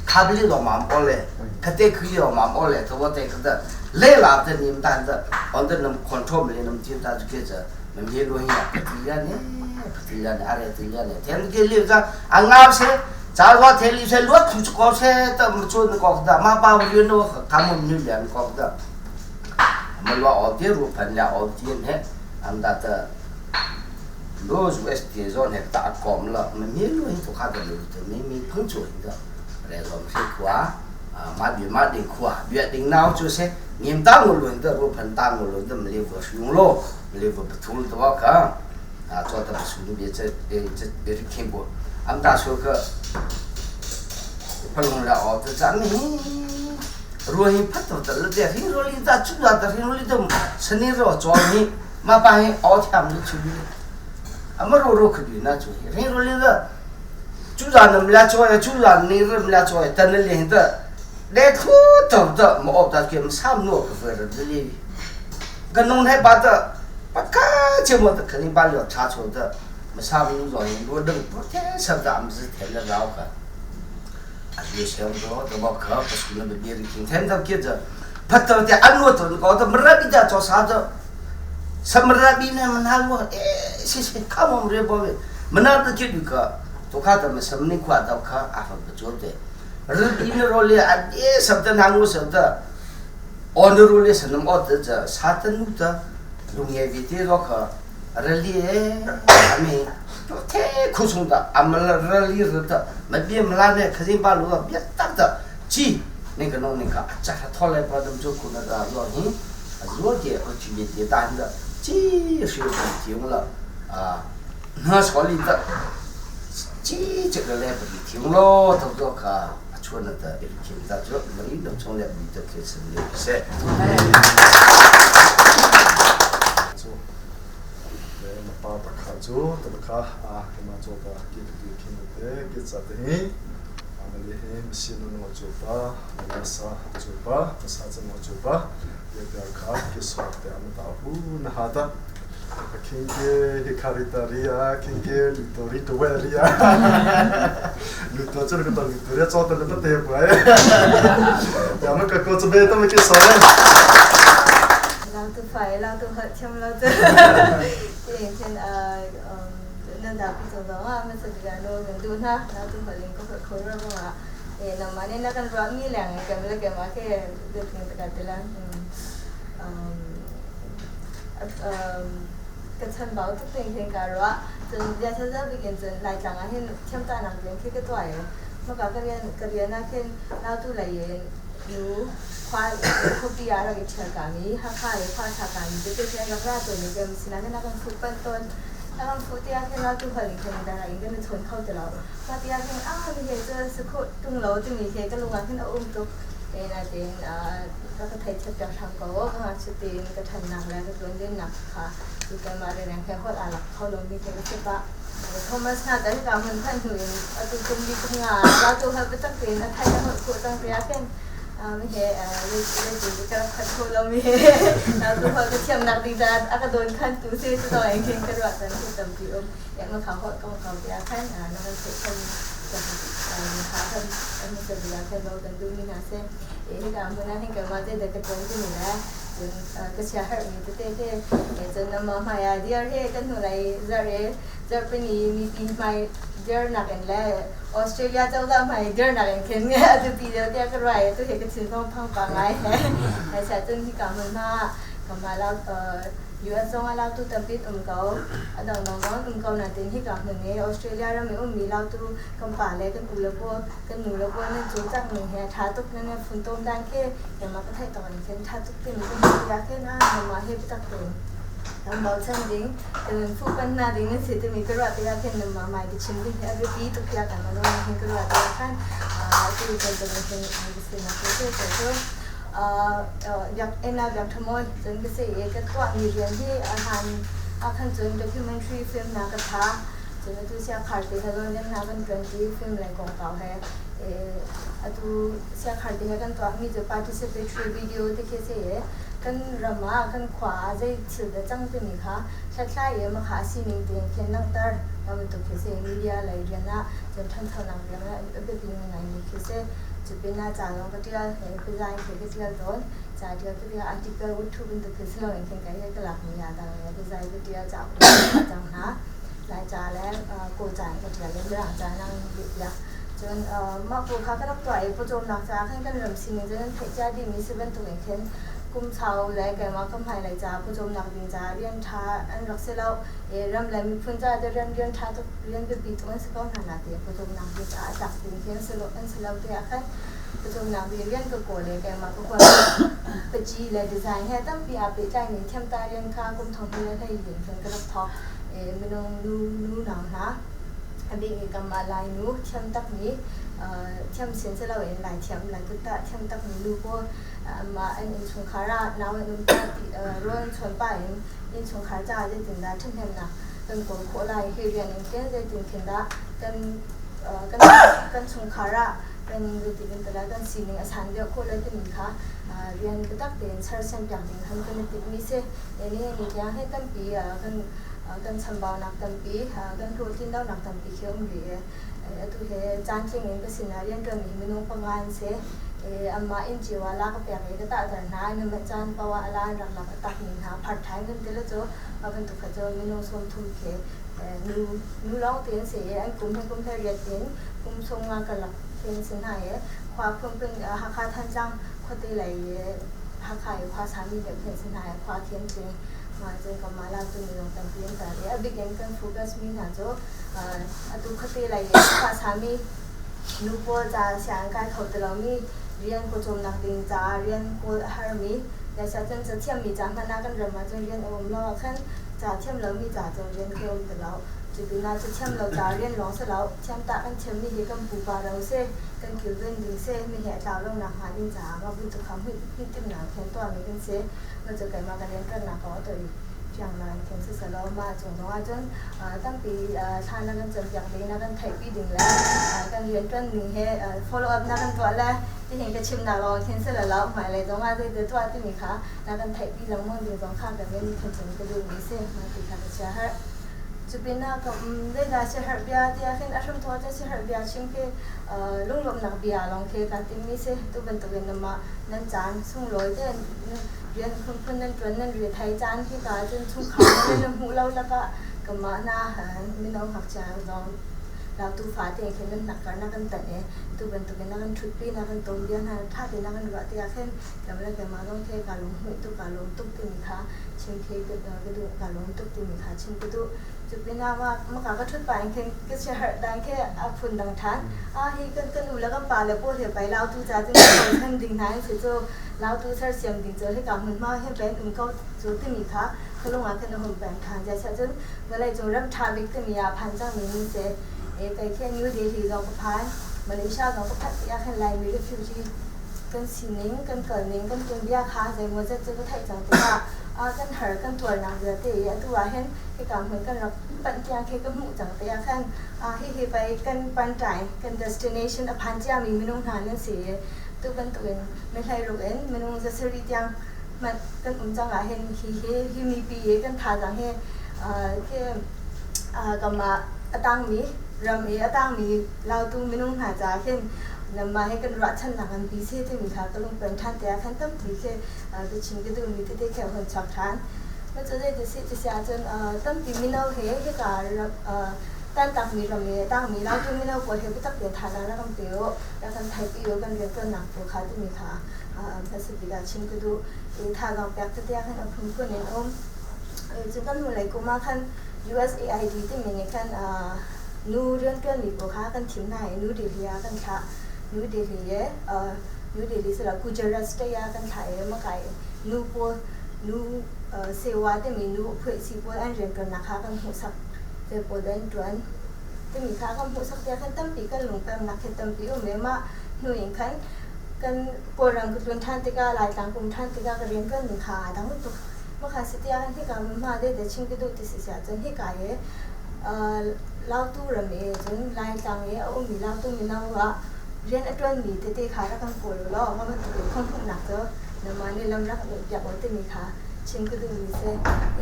卡不里老忙过来，可得可以老忙过来，这我得可的，来了的你们单的，反正能 control 没能进大就给着，能别路呀，不对呀呢。 tilya ne are tilya ne ten ke li ja anga se cha wa the li se lo thu ko se ta mu chu ko da ma ba yu no ka mu nu lian ko da ma lo o ti ru phan ya o ti ne am da ta lo zu s ti zo ne ta kom la ma mi lu hin tu kha da lu te mi mi phang chu hin da re lo se kwa ma bi ma ding kwa bi ding nao chu se nim ta ngu lu hin da ru phan ta ngu lu da mi li wo xung lo mi li wo bu tu lo ka 啊，做的不是你别这这这是听不，俺们大说个不弄了哦，这咱们若你不做的了的，很多你咋做啊？很多你都成天说做你，嘛把人熬天没出去，俺们若若可比那做，很多你是主张你们俩做呀，主张你们俩做呀，但那连的来土走的，没熬到给我们上诺个分的里，跟农台把的。把个节目的肯定把料查出的，没啥没有人，我能不天上咱们是天了老个，啊，有些我都没可不是那个别人听，天到接着，拍到的安诺顿搞的没那边的做啥子，什么那边呢？没那我哎，谢谢，看我们这帮人， Mana ta ki ka to kha ta masam ni khwa ta kha a fa pa chu te. Ril in ro le a de sab ta nang sab ta on ro le sanam o ta ja sa ta nu ta lung ye vi te ro kha rali e ami to the khu sung ta amal rali ro ta ma bi mla ne khazin ba lu ba tak ta chi ne ka no ne ka cha kha thol le pa dum chu ku na da lo hi 弱点和区别点大的，这是提供了啊，那朝里的这个来不及听了，都做个出了的一听到就没能从来没得开始没噻。 Cu le na pa ta kha cu ta kha a ke ma cho ta ki ki khin te ki cha te hi amali he machine no chu pa na sa chu pa sa cha mo chu pa ye ka kha ki so te am ta hu na ha ta king ke hi kharita ria king ke lu to ri to we ria lu to chu ko ta lu to ria cho ta le pa te pa ya ma ka ko chu be ta ma ki so le 老tu phải老tu hợp chăm老tu thì trên nên là cái chỗ đó mà sự việc nó gần tu na老tu phải liên có phải khối ra mà eh nama ni nak kan ruang ni lang kami lagi mà cái được người ta kata lah 个城堡都变成个热，真也是这边真来讲啊，现添大人边去个大个，我讲个边个边那天老都来人有跨科比亚那个车干咪，哈卡的跨车干咪，这些个拉ตัวนี้ก็มีสินะ那个副本ต้น那个副第二天老都和林肯的应该是村口的了，我第二天啊，你看这是可东楼这里些个路啊，现在我们都เอนาเจนก็ไทยเทียบจากทางก็ก็ชุดตีนก็ทันนักแล้วก็ตัวเล่นหนักค่ะที่แกมาเรียนแค่คนอาหลักเขาลงมีแค่ก็สิบะโทมัสน่าจะให้การมันท่านหืนตัวจุ่มดีจุ่มงาแล้วตัวเขาไปตั้งเป็นไทยเขาคู่ตั้งเรียกันไม่เฮเลยเลยจุดก็ขัดคู่เราไม่เฮแล้วตัวเขาก็เทียมนักดีจ้าอากาโดนขั้นตัวเสียตัวเองเข่งกระดาษนั้นคือจำปีอมอย่างมาเขาเขาก็เขาเรียกันนั่นคือคนจะค่ะท่านท่านจะเรียกเรากันดูนี่นะเซ่เอ๊ะการเมื่อนั้นให้กันมาเด็กกระตุ้นที่นี่นะจนก็เชียร์ให้มีเต้เต้จนนำมาหายเดียวเฮ้กันหัวไหลจะเรจะเป็นมีปีใหม่เดียวหนักกันแล้วออสเตรเลียเจ้าละใหม่เดียวหนักกันเข็นเนี่ยตัวปีเดียวเดียวก็ไรตัวเฮก็ถึงต้องพังปังไงแต่เสียจนที่กำมันมากำมาแล้วUS zong a lautu tampi um ko a dang dang zong um ko na tin hi ka hmun ne Australia ram i ummi lautu kan pa le kan u le pawl kan nu le pawl nan cu cang ning he tha tuk nan fun tom dan ke yama ka thai tok in khin tha tuk tin kan ya khin a ma he tak tin tam bau chan ding kan fu pan na ding nan si te mi ka ra te ya khin ma mai ki chim ding he a bi tuk ya kan ma lo hin ka ra te khan a tu kan kan hin a se na ko te ko อยากเอ็นอยากทำมจนก็เสียก็ตัวมีเรียนที่อาหารอาคันจน documentary film นากระทะจนตัวเสียขาดไปทะเลเล่นนากันกันที่ฟิล์มแรงของเขาแฮเออตัวเสียขาดไปกันตัวมีจะ participatory video ที่เสียกันรมากันขวาใจถือจังตัวนี้ค่ะคล้ายๆมาขาสีนึงเตียงเขียนนักตาเราเป็นตัวเสียมีเดียอะไรเรียนนะจนท่านเท่านั้นเรียนนะเป็นยังไงนี่คือเสียจุดเป็นหน้าจาลงก็เที่ยวเห็นเป็นลายเขียนก็เที่ยวโดนจาเที่ยวก็เที่ยว article วุฒิเป็นตัวคือเสื่อมเขียนกันก็หลักมียาต่างๆเป็นลายก็เที่ยวจากจังนะลายจาและกูจ่ายก็เที่ยวเรื่องจานั่งยาจนมากูเขาก็รับตัวไอ้ประจมนักจาขั้นกันเริ่มสิ่งนึงจะนั้นเพจาดีมีสิเป็นตัวเขียนกุมเชาและแกมาคำหายไหลจ้าผู้ชมนักดินจ้าเรียนท้าอันรักเสลาเอรำและมีพุ่นจ้าจะเรียนเรียนท้าตัวเรียนเป็นปีตัวอันสก้อนหานาเตียผู้ชมนักดินจ้าจากดินเขียนสโลอันสโลเตียขั้นผู้ชมนักเรียนก็โกเลยแกมาก็ควรปจีและดีไซน์ให้ตั้งปีอาปีใจมีเทียมตาเรียนค่ากุมทองที่ได้เห็นเพิ่นก็รับทอเอมนงนูนูหนังนะอันนี้กำมาลายนูเทียมตักนี้เทียมเสียนเสลาเอ็นลายเทียมลายกุตะเทียมตักนี้ลูกมาอันอินชงคารานาวอันปาติรวนชนป้าอินอินชงคาจ้าจะถึงดาทึ่งเห็นนะกันกโคลายเฮียนเกนจะถึงเข็นดากันกันกันชงคารากันดูติกันแต่ละกันสีนึงอาจารย์เดียวโคเลยที่มีค่ะเรียนก็ตักเตียนเชิญเส้นอย่างหนึ่งทำกันติดมีเสเอ็นี่นี่ยังให้ตั้งปีกันกันชำบาวนักตั้งปีกันรู้ที่เรานักตั้งปีเขียวมีตัวเฮจานจริงเองก็สินาเรียนตัวมีมนุษย์ประมาณเส amma in jiwa la ka pek ka ta dar na na ma chan pawa ala rak la ka tak ni na part time kan tele cho aban tu kha cho mino som thum ke Nu nu lawng te an si i an kum hi kum 18 in kum 50 karlak khin si hna i khua phunphun Hakha Thantlang khuate lei i Hakha i khua sami deuh khi an si hna i khua khi an tling. Mah cun kanmah Lautu minung tampi an tar i a bik in kan focus mi hna cu atu khuate lei i khua sami nu pawl ca sianginn kai kho ti lomi rian pawcawmnak ding caah rian kawl a harmi cun cathiammi ca hmanh ah kan ram ah cun rian a um lo ahkhan ca thiam lomi ca cun rian khi a um ti lo. Cu pinah cathiam lo ca rian lawng si lo, thiamtah kan thiammi hi kan pupa ro si, kan kilven ding si, mi he a tlau lonak hnga ding caah mah bantuk kha hmuitimnak khin tuahmi kan si. Mah cu keimah ka rianṭuannak kong a tuah i fiangnak in khin siselaw mah cung zong ahcun tampi thla na kan cawnpiak ding, na kan theihpi ding le kan rianṭuan ning he follow up na kan tuah le tihin ka chimnak lawng khin si lo, hmailei zong ah zeidah tuah timi kha na kan theihpi lengmang ding zong kha kan in thancun ka duhmi si. Mah ti kha ka chia herh. Cu pinah zeidah siaherh bia tiah khin a hramthawk ahcun siaherh bia chim khi lunglawmhnak bia lawng khi kaa timmi si. Tu bantukin nanmah nan caan sunglawi tein rian phunphun nan ṭuan nan ri thai caan khi ka ahcun chungkhar nan hmuh lo lakah kanmah hna mino ngakchia zong Lautu fate khin nan hnakkar na kan tanh i tu bantukin na kan ṭhutpi na kan tom bia hna ṭha tein na kan ruah tikah khin keimah le keimah zong khi kaa lunghmuih tuk kaa lawm tuk timi kha chim khi ka duh kaa lawm tuk timi kha chim ka duh. Cu pinah maka ka ṭhut pah in khin ka siaherh dan khi a phun dang ṭhan. Ah hi kan kan u le kan pa le pawl he pei Lautu ca cun kan bochan ding hna in si cu Lautu sersiam ding cu hika hmunhma hin pei an um ko cu timi kha ka lung ah khin a hun peng ṭhan. Zeicah cun vawleicung ram ṭha bik timi ah phan cangmi nan si. Kei khi New Delhi zong ka phan, Malaysia zong ka phanh tikah khin Laimi refugee kan sining, kan kalning, kan tuanbia kha zeimawzat cu ka theih cang tikah kan har kan tuarnak vialte i atu ah hin hika hmun kan rak panh tiang khi ka hmuh cang tikah khan hihi pei kan panṭai kan destination a phan ciami minung hna nan si i tu bantukin mihleiruk in minung zasarih tiang hmanh kan um cang ah hin hi hi hi mipi i kan thazaang hi khi kanmah a tangmi ram i a tangmi Lautu minung hna caah hin nanmah he kan ruahchannak nganpi si timi kha ka lungpen ṭhan tiah khan tampi khi biachim ka duhmi tete khi a hun chuak ṭhan. Cu zeiti si ti si ahcun tampi mino he hika tantakmi ram i a tangmi Lautu mino pawl he biatak tein thazaang rak kan pe u, rak kan theihpi u, kan rianṭuannak pawl kha timi kha hmasa bik ah chim ka duh. I thazaang pek tete ah khan a phunphun in um. Cu kan hnulei kum ah khan USAID timi nih khan nu rianṭuanmi pawl kha kan thim hna i New Delhi ah kan thlah. New Delhi i New Delhi si lo Gujarat state ah kan thlah i makai nu pawl nu sewa timi nu phuaihsi pawl an rianṭuannak kha kan hmuhsak. Te pawl an ṭuan timi kha kan hmuhsak tiah khan tampi kan lungpemnak khi tampi um i mah hnu in khan kan Kawlram ka tlun ṭhan tikah Laitlang ka um ṭhan tikah ka rianṭuan ning kha aa dang tuk. Maka si tiah hika ma de de chim ka duh ti si siah cun hika i Lautu ram i cun Laitlang i a ummi Lautu mino ah rian a ṭuanmi tete kha rak kan kawl u law mah bantuk in khonhmuhnak cu nangmah nih lam rak in piak u timi kha chim ka duhmi si.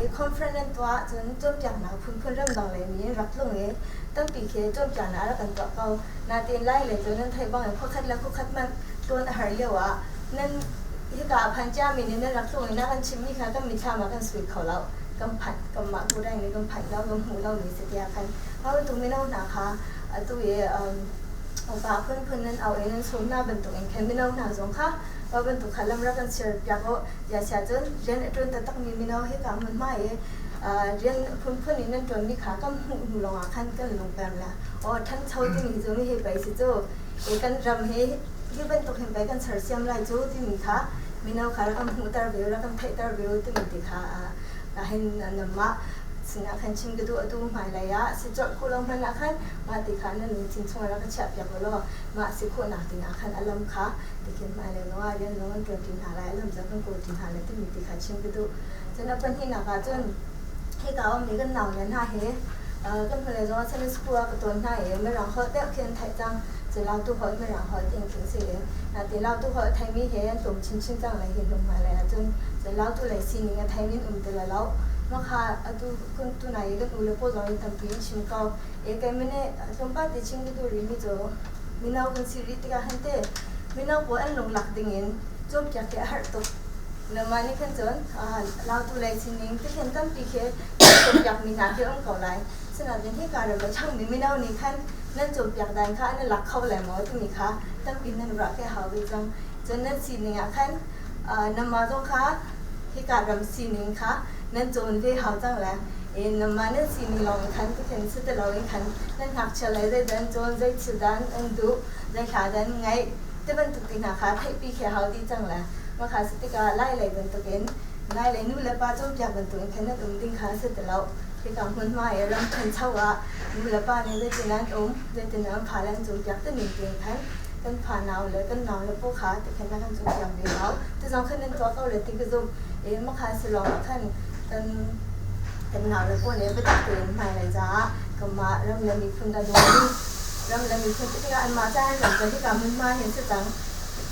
I conference an tuah cun cawnpiaknak phunphun ramdang lei mi rak tlung i tampi khi cawnpiaknak rak kan tuah ko. Natein Lai lei cu nan theih bangin khuakhat le khuakhat hmanh tlawn a har lio ah nan hika a phan ciami nih nan rak tlung i na kan chimhmi kha kan mitthlam ah kan sui kho lo. Kan phanh kanmah kudai nih kan phanh lo kan hmuh lomi si tiah khan mah bantuk mino hna kha atu i upa phunphun nan auh i nan sawm hna bantuk in khan mino hna zong kha mah bantuk kha lam rak kan ser piak u tiah siah cun rian a ṭuan taktakmi mino hika hmunhma i rian phunphun in nan ṭuanmi kha kan hmuh hnu lawngah khan kan lungpem la aw ṭhancho timi cu mi hi pei si cu kan ram hi hi bantuk hin pei kan sersiam lai cu timi kha mino kha rak kan hmuhter ve rak kan theihter ve timi ti kha hin nanmah sinah khan chim ka duh atu hmailei ah si colh khawh lo hmanh ah khan mah ti kha nan lungthin chungah rak ka chiah piak u law mah si khawhnak ding ah khan a lam kha tikhin hmailei zong ah rian zong kan ṭuan ṭi hna lai a lam zong kan kawl ṭi hna lai timi ti kha chim ka duh. Cun a pahnihnak ah cun hika ummi kan naule hna hi kan hnulei zong ah Sunday school ah ka tawn hna i Mirang holh deuh khi an theih cang. Cu Lautu holh Mirang holh tiin khin si i nati Lautu holh theimi he an tlawm chinchin cang lai hi hnu hmailei ah cun cun Lautu lei sining a theimi an um ti lai lo. Mah kha atu tunai i kan ule pawl zong in tampi an chim ko. E keimah nih tlawmpal te chim ka duh rihmi cu mino kan si rih tikah hin te mino pawl an lunglak dingin cawnpiak hi a har tuk. Nama nih khan cun Lautu lei sining ti khin tampi khi cawnpiakmi hna khi um ko lai. Sinain hika ram a ṭhangmi mino nih khan nan cawnpiak dan kha an i lak kho lai maw timi kha tampi nan ruah ke hau ve cang. Cun nan sining ah khan namah zong kha hika ram sining kha nan cawn ve hau cang lai. Namah nan sining lawng in khan ti khin si ti loin khan nan ngakchia lei zeidah an cawn, zei thil dah an duh, zei hla dah an ngaih ti bantuk ti hna kha theihpi khi a hau dih cang lai. Mah kha si tikah Lai lei bantukin Lai lei nu le pa cawnpiak bantukin khan nan um ding kha a si ti lo. Hika hmunhma i ram ṭhancho ah nu le pa nih zeitin an um, zeitin an fale an cawnpiak timi tein khan kan fa nau le kan nau le paw kha ti khan a kan cawnpiak ve hau. Ti zong khan nan tuah ko le ti ka zumh. I mah kha si lawngah khan kan kan nau le paw nih biatak tein hmailei caah kanmah ram le miphun a dawmi ram le miphun ti tikah anmah caah ram cu hika hmunhma hin si cang.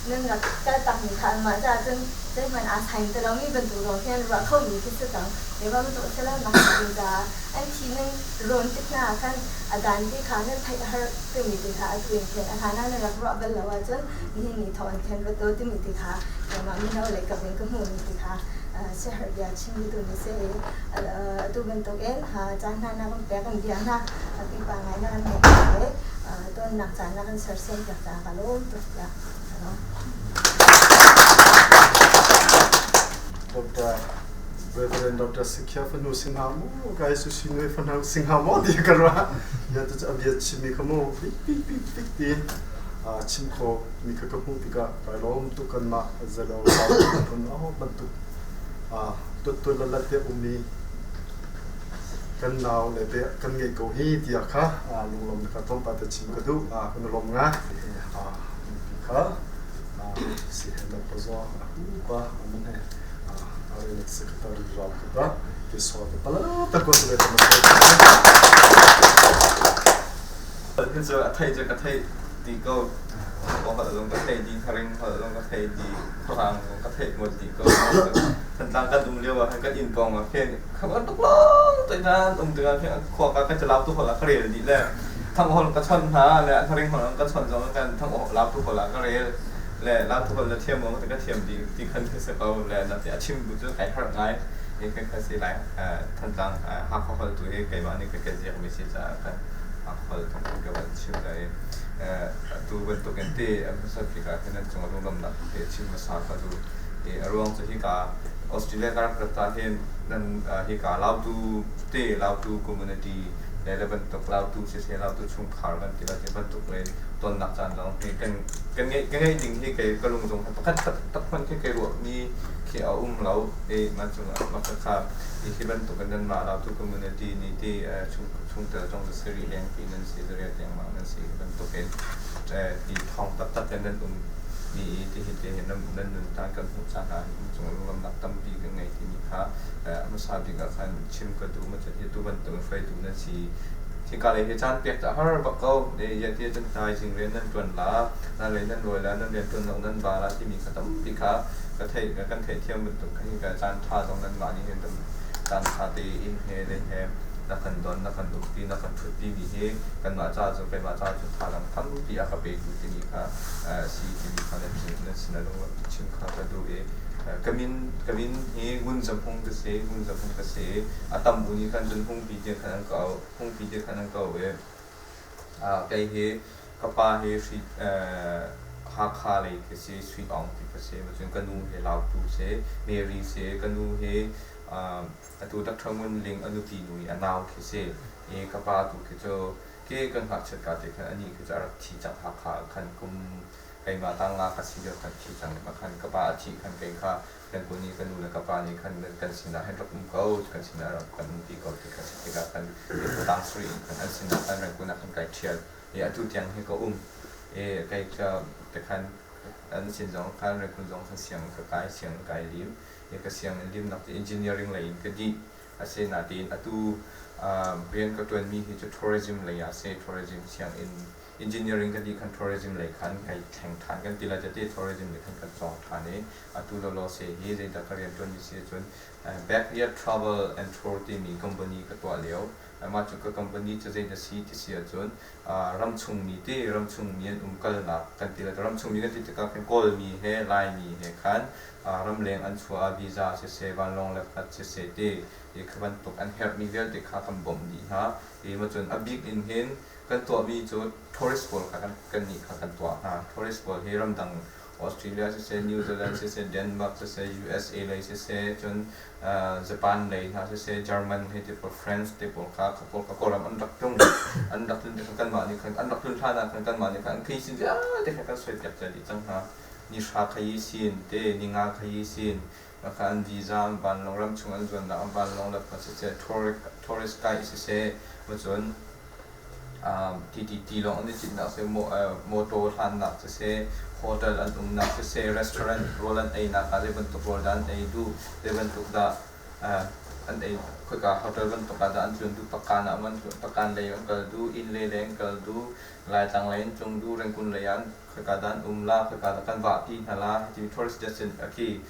Nan rak kaltakmi kha anmah caah cun zeihmanh aa sain ti lomi bantuk zong khi an ruah khomi khi si cang. Eva bantuk a si lo nak ding caah an thi nan rawn tik hna ah khan a dan ti kha nan theih a har timi ti kha atu in khin a hlan ah nan rak ruah bal lo ahcun nihin ni thawk in khin ruat u timi ti kha keimah mino lei kap in ka hmuhmi ti kha siaherh bia chim duh mi si i atu bantukin caan hna na kan pek kan bia hna pipa ngai na kan ngeih le tonnak caan na kan sersiam piak caah ka lawm tuk tiah Dr. Reverend Dr. Sikhia fanu singha mu kai su sinwe fanu singha mo ti ka ra ya tu cha bia chimi kha mu pik pik pik pik ti a chim kho mi kha ka hmu tikah kai lawm tu kan ma zalo kan aho bantuk a tut tu la te ummi kan nau le te kan ngei ko hi tiah kha lunglawm ka tlawmpal te chim ka duh kan lawm nga kha si he na pazo pa amun he are secretary ram ka ta ke so ka pala ta ko le ta Hi cu a thei cu ka theih dih ko. Ka holh zong ka thei dih, Kharing holh zong ka thei dih, Khuarang zong ka theih ngawt dih ko. Thantlang kan um lio ah khan kan inn pawng ah khin khamar tuk lawng te nan um tikah khin khua ka kan calau tu holh ah ka rel dih le thang holh ka chawnh hna le Kharing holh ka chawnh zong kan thang lau tu holh ah ka rel le lau tu holh na thiam maw ka thiam dih ti khan khi si ko le na ti a chim bu cu kai harh ngai i kha kha si lai Thantlang Hakha holh tu hi keimah nih ka ziak mi si caah khan Hakha holh thong ka van chim lai i atu bantukin ti an hmasat bik ah khin an cung ah lunglawmhnak he chim hmasa ka duh i a ruang cu hika Australia ka rak rat ah hin nan hika Lautu te Lautu community le le bantuk Lautu siseh Lautu chungkhar kan ti lai ti bantuk le tonnak caan zong hi kan kan ngeih ka ngeih ding hi kei ka lung zong pakhat tak hmanh khi kei ruahmi khi a um lo i mah cungah mah kha hi bantuk in nanmah Lautu community nih ti chungtel zong si rih lengpi nan si zariat lengmang nan si bantuk in ti thawng taktak in nan um mi i ti hi te hi nan nun tan kan hmuh caah cung lunglamnak tampi kan ngei timi kha hmasa bik ah khan chim ka duh ma hi tu bantuk in hruaitu nan si hika lei hi caan pek ta har bak ko ya ti cun tai jing rian nan tuan la nan lei nan lawi la nan rian tuan nan ba la timi kha tampi kha ka theih kan theih thiam bantuk kha hika caan tha zong nan mah nih hin caan tha te in he le he na kan don na kan ukti na kan thutpi mi hi kanmah ca cu keimah ca cu thazaang tampi a ka petu timi kha si timi kha nan nan sin a lung chim kha ka duh i ka min hi Ngun Za Hmung ka si Ngun Za Hmung ka si a tam u nih khan cun Hungpi ti khan an ka auh Hungpi ti khan an ka auh i kei hi ka pa hi hri Hakha lei khi si Sui Aung ti ka si cun ka nu hi Lautu si Mary si ka nu hi atu Dr. Ngun Ling a nupi nu i a nau khi si i ka pa tu khi cu ke kan ngakchiat ka te khan anih khi cu a rak thi cang Hakha ah khan kum keimah tang nga ka si lio khan thi cang ma khan ka pa a thih khan kei kha kan kun i ka nu le ka pa nih khan kan sinah hin rak um ko kan sinah rak kan um ti ko ti kha si tikah kan tang suri in khan an sinah khan Rangoon ah khan kai ṭhial i atu tiang hi ka um i kei ka te khan an sin zong khan Rangoon zong khan siang ka kai siang kai lim i ka sianginn limnak cu engineering lei in ka dih. Asinain atu rian ka ṭuanmi hi cu tourism lei ah si. Tourism sianginn engineering ka dih khan tourism lei khan kai thleng ṭhan kan ti lai tete tourism lei khan kan cawng ṭhan i atu lawlaw se hi zeidah ka rian ṭuanmi si ahcun Backyard Travel and Tour timi company ka tuah lio. Mah cu ka company cu zeidah si ti si ahcun ramchungmi te ramchungmi an umkalnak kan ti lai. Ramchungmi kan ti tikah khan Kawlmi he Laimi he khan Ramleng an chuah ah visa siseh, vanlawng le khat siseh ti i kha bantuk an herhmi vialte kha kan bawmh dih hna. I macun a bik in hin kan tuahmi cu tourist pawl kha kannih kha kan tuah hna. Tourist pawl hi ramdang Australia siseh, New Zealand siseh, Denmark siseh, USA lei siseh, cun Japan lei hna siseh, German hei ti pawl, France te pawl kha kha pawl kha Kawlram an rak tlung. An rak tlun tikah kanmah nih khan an rak tlun hlan ah khan kanmah nih khan an kei sin vialte kha kan suaipiak cia dih cang hna. Ni hra kha yi sin te, ni nga kha yi sin, kha an visa an vanlawng ramchung an zuannak an vanlawng le siseh, tourist guide siseh, cun ti lawng an i citnak siseh, motor hlannak siseh, hotel an umnak siseh, restaurant rawl an einak ah zei bantuk rawl dah an ei duh, zei bantuk dah an ei, khoika hotel bantuk ah dah an tlun duh, pakan ah an tlun, pakan lei an kal duh, inn lei lei an kal duh, Laitlang lei in tlung duh, Rangoon lei ah khoika dah an um la, khoika dah kan vahpi hna la, timi tourist destination khi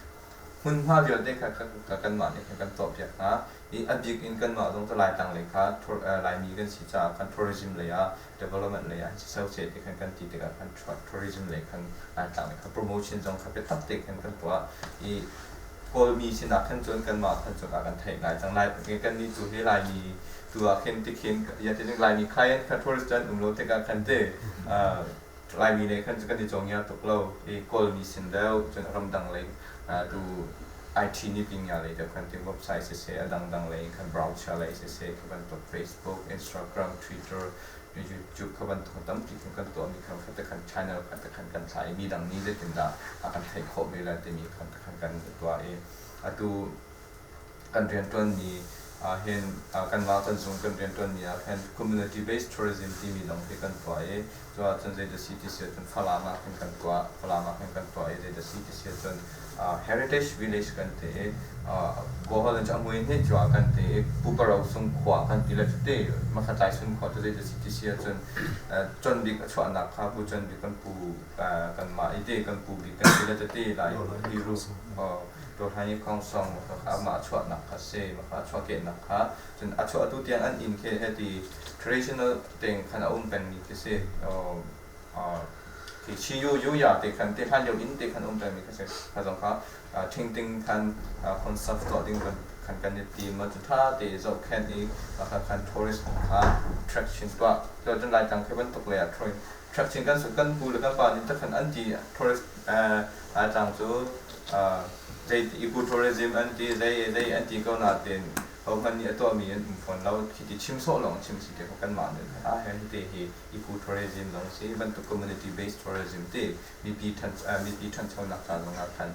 hmunhma vialte kha kanmah nih khan kan tuahpiak hna. I a bik in kanmah zong cu Laitlang lei kha Laimi kan si caah khan tourism lei ah development lei ah siseh seh ti khan kan ti tikah khan tourism lei khan Laitlang lei kha promotion zong kha biatak te khan kan tuah i Kawlmi sinah khan cun kanmah khan cun a kan theih ngai cang. Lai kannih tu hi Laimi tu ah khin tikhin ya ti Laimi client kha tourist an um lo tikah khan te Laimi lei khan cu kan i cawngia tuk lo i Kawlmi sin deuh cun ramdang lei tu IT nih pingya lei deuh khan ti website siseh a dangdang lei khan browser lei siseh khi bantuk Facebook, Instagram, Twitter, YouTube kha bantuk tampi khan kan tuahmi khan kha te khan channel kha te khan kan thlah i mi dang nih zeitindah a kan theih khawh ve lai timi khan te khan kan tuah i atu kan rianṭuanmi ahhin kanmah kan zung kan rianṭuanmi ah khan community based tourism timi zong hi kan tuah i cu ahcun zeidah si ti si ahcun Falam ah khin kan tuah Falam ah khin kan tuah i zeidah si ti si ahcun heritage village kan ti i Kawlholh in cu a mui hnih cu ah kan ti i Puparo sung khua kan ti le cu ti Makhatlai sung khua cu zeidah si ti si ahcun Con Bik a chuahnak kha Pu Con Bik kan pu kanmah i ti kan pu bik kan ti le cu ti lai hi ru Tuahlan i Khongsong kha amah a chuahnak kha si, maka a chuahkehnak kha. Cun a chuah atu tiang an inn khi heti traditional tein khan a um pengmi khi si. Khi Chiyu Yuya te khan te hlan lio inn te khan um pengmi kha si. Kha zong kha thingting khan conserve tuah ding khan kan i tim. Cun tha te zohkhenh i maka khan tourist kha attraction tuah. Cun Laitlang khi bantuk lei ah attraction kan kan pu le kan pa nih takhan an ti tourist Laitlang cu zei ecotourism an ti zei zei an ti ko nain hohmanh nih a tuahmi an um fawn lo. Khi ti chim sawh lawng chim si te kha kanmah nih ah hi te hi ecotourism zong si bantuk community based tourism ti mipi ṭhan mipi ṭhanchonak ca zong ah khan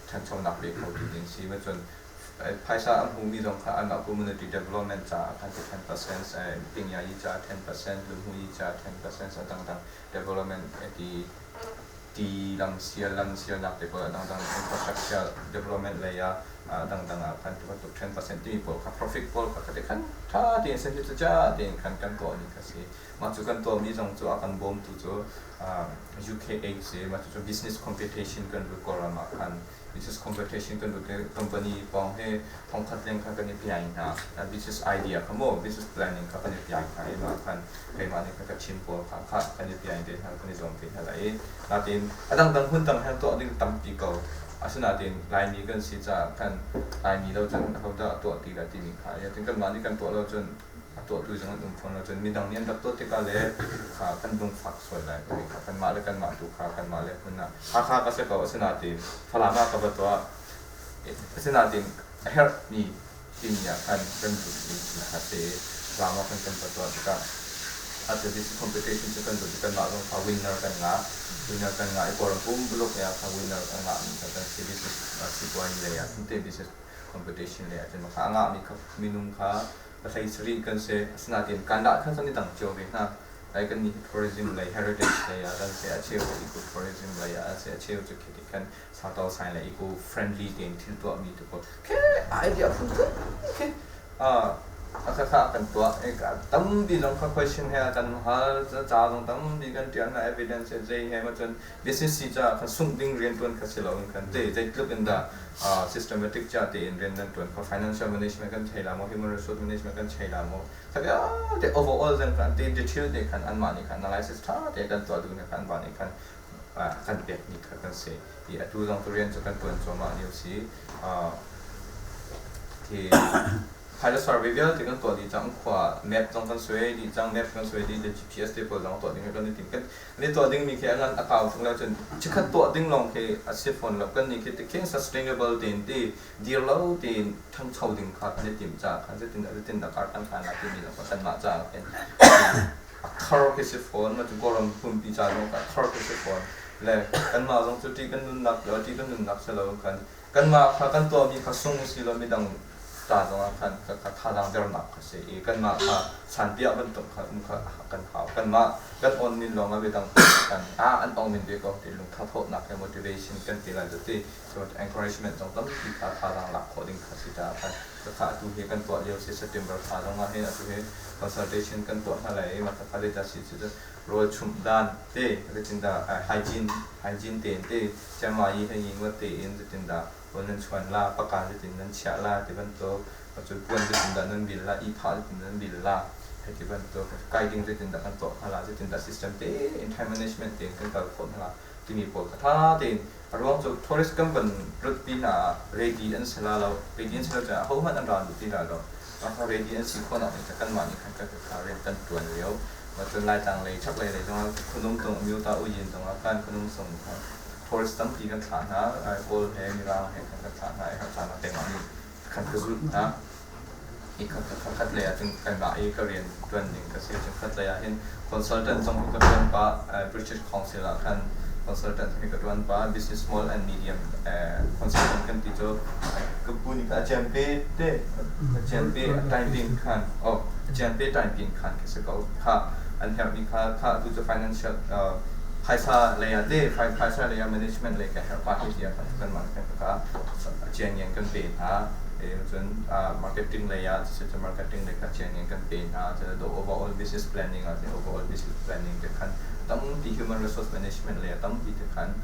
ṭhanchonak pe kho tu ding si. Cun phaisa an hmumi zong kha anmah community development caah khan 10%, Pingyayi caah 10%, Lumhuyi caah 10% a dangdang development ti ti lam sial lam sialnak te pawl a dangdang infrastructure development lei ah a dangdang ah khan bantuk 10% timi pawl kha profit pawl kha khate khan tha tein san ca tein khan kan tuah mi kha si. Mah cu kan tuah mi zong cu a kan bawmtu cu UKA si. Mah cu business competition kan lut Kawlram ah khan business competition kan lut company pawng he thongkhat leng kha kan i piai hna. Business idea kha mu business planning kha kan i piai hna i mah khan keimah nih kha ka chim pawl kha kha kan i piai te hna kan i zuam te hna lai i natin a dangdang hmun dang he tuah ding tampi ko. Asinain Laimi kan si caah khan Laimi lo cun ahodah tuah ti la timi kha i tin kanmah nih kan tuah lo cun a tuahtu zong an um fawn lo cun midang nih an rak tuah tikah le kha kan lungfak sual lai timi kha kanmah le kanmah tu kha kanmah le hmun ah Hakha ka si ko asinain Falam ah ka va tuah asinain a herhmi timi ah khan kan duhmi kha si i Falam ah khan kan va tuah tikah atu this competition cu kan duh kanmah zong kha winner kan ngah. Winner kan ngah i Kawlram pumpuluk ah kha winner kan ngahmi kha kan si. Business sipuazi lei ah te business competition lei ah cun kha a ngahmi kha minung kha pahlei sarih kan si. Asinain Kandah kha kan i dang cio ve hna. Lai kan nih tourism lei heritage lei ah kan si, a cheu cu eco tourism lei ah an si, a cheu cu khi khan sato sign le eco friendly tein thil tuahmi tu pawl khi idea phunphun khi a kha kan tuah. Tampi zong kha question he kan hal, ca zong tampi kan ṭial hna, evidence he zei he ma cun business si caah khan sungh ding rianṭuan kha si loin khan te zeitluk in dah systematic ca tein rian nan ṭuan kha financial management kan thei la maw, human resource management kan thei la maw, kha vialte overall zong khan te detail te khan anmah nih khan analysis ṭha te kan tuah duh ne khan anmah nih khan kan pekmi kha kan si. I atu zong tu rian cu kan tuan cuahmah lio si. Khi pilot survey vialte kan tuah dih cang, khua map zong kan suai dih cang, map kan suai dih, GPS te pawl zong tuah ding kan i tim. Kan i tuah dingmi khi a ngan a kau tuk lo cun chikkhat tuah ding lawng khi a si fawn lo. Kan nih khi tikhin sustainable tein ti dir lo tein ṭhangcho ding kha kan i tim caah khan zeitin dah zeitin dah kar kan hlan lai timi zong kha kanmah caah khin a thar khi si fawn. Mah cu Kawlram pumpi ca zong a thar khi si fawn. Le kanmah zong cu ṭih kan nunnak ṭih kan nunnak si lo khan kanmah kha kan tuahmi kha sung si law midang ta zongah khan kha thazaang dernak kha si i kanmah kha sanpiah bantuk kha um kha kan hau. Kanmah kan on min lawngah midang kan a an ong min ve ko ti lungtha thawhnak he motivation kan ti lai ti so encouragement zong tampi kha thazaang lak khawh ding kha si caah khan kha atu hi kan tuah lio si. September thla zongah hin atu hi consultation kan tuah hna lai i mah kha zeicah si cu rawl chumh dan te zeitindah hygiene hygiene tein te chiangmai he ngingawt tein zeitindah rawl nan chuan la, paka zeitin nan chiah la ti bantuk, cun puan zeitindah nan bil la, ihphah zeitin nan bil la, hei ti bantuk, guiding zeitindah kan tuah hna la, zeitindah system tein time management tein kan kal khawh hna la timi pawl kha ṭha tein. A ruang cu tourist kan van ratpi hna ah ready an si la lo, ready an si lo caah ahohmanh an ra duh ti la lo. Mah ready an si khawhnak ding cu kanmah nih khan kan kha rian kan ṭuan lio. Mah cun Laitlang lei chaklei lei zongah Khunum tung Amyota Uyin zongah khan Khunum sung khan tourist tampi kan thlah hna. Kawl he Mirang he khan kan thlah hna i kha caan ah keimah nih khan ka zulh hna. I khat lei ah cun keimah i ka rian ṭuan ding ka si. Cun khat lei ah hin consultant zong hi ka ṭuan pah. British Council ah khan consultant hi ka ṭuan pah. Business small and medium consultant kan ti cu ka pu nih khan a cian pe te a cian pe a typing khan oh a cian pe typing khan khi si ko kha an herhmi kha kha tu cu financial phaisa lei ah te phaisa lei ah management lei ka herh pah hi tiah kan kanmah kan ka a cian ngian kan pe hna. Cun marketing lei ah cucu marketing lei kha cian ngian kan pe hna. Cun the overall business planning ah overall business planning te khan tampi, human resource management lei ah tampi te khan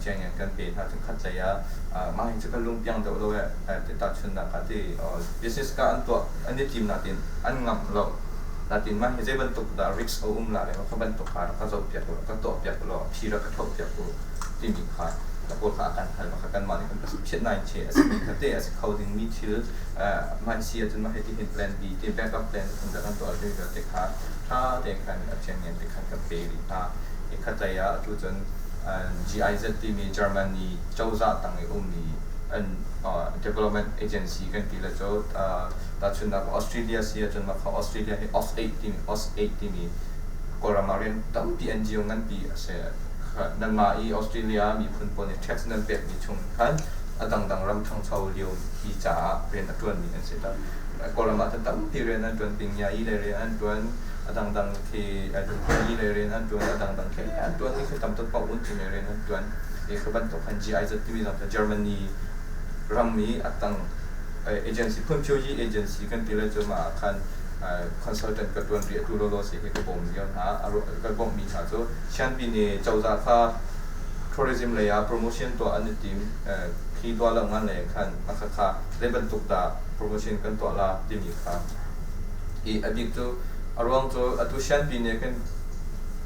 cian ngian kan pe hna. Cun khat lei ah mah hi cu ka lungpiang deuh lo eh ti tahchunhnak ah ti business ka an tuah an i tim natin an ngamh lo natin mah hi zei bantuk dah risk a um la le kha bantuk kha rak ka zoh piak u, ka tuah piak u law phi rak ka tho piak u timi kha ka pawl kha a kan hal. Kha kanmah nih kan phiat nain che a si kha te a si kho dingmi thil mah si ahcun mah hi ti hin plan B te backup plan kan kan tuah te te kha tha te khan a chiang ngen te khan kan pe rih hna. I khatlei ah atu cun GIZ timi Germany cozah tang i ummi an development agency kan ti le cu tahchunhnak Australia si ahcun mah kha Australia hi AusAid timi AusAid timi Kawlram ah rian tampi NGO nganpi a si. Nanmah i Australia miphun pawl nih tax nan pekmi chung khan a dangdang ram ṭhangcho lio mi caah rian a ṭuanmi an si. Kawlram ah cun tampi rian an ṭuan, Pingyai le rian an ṭuan, a dangdang khi Yi le rian an ṭuan, a dangdang khi an ṭuan i khi tam tuk paoh un timi rian an ṭuan. I khi bantuk khan GIZ timi zong cu Germany ram i a tang agency phunphio agency kan ti le cu mah ah khan consultant ka ṭuan rih. Atu lawlaw si hi ka bawm lio hna. Ka bawmhmi hna cu Sianpi nih cozah kha tourism lei ah promotion tuah an i tim. Khi tuah lo ngan lei khan a kha kha zei bantuk dah promotion kan tuah la timi kha i a bik cu a ruang cu atu Sianpi nih khin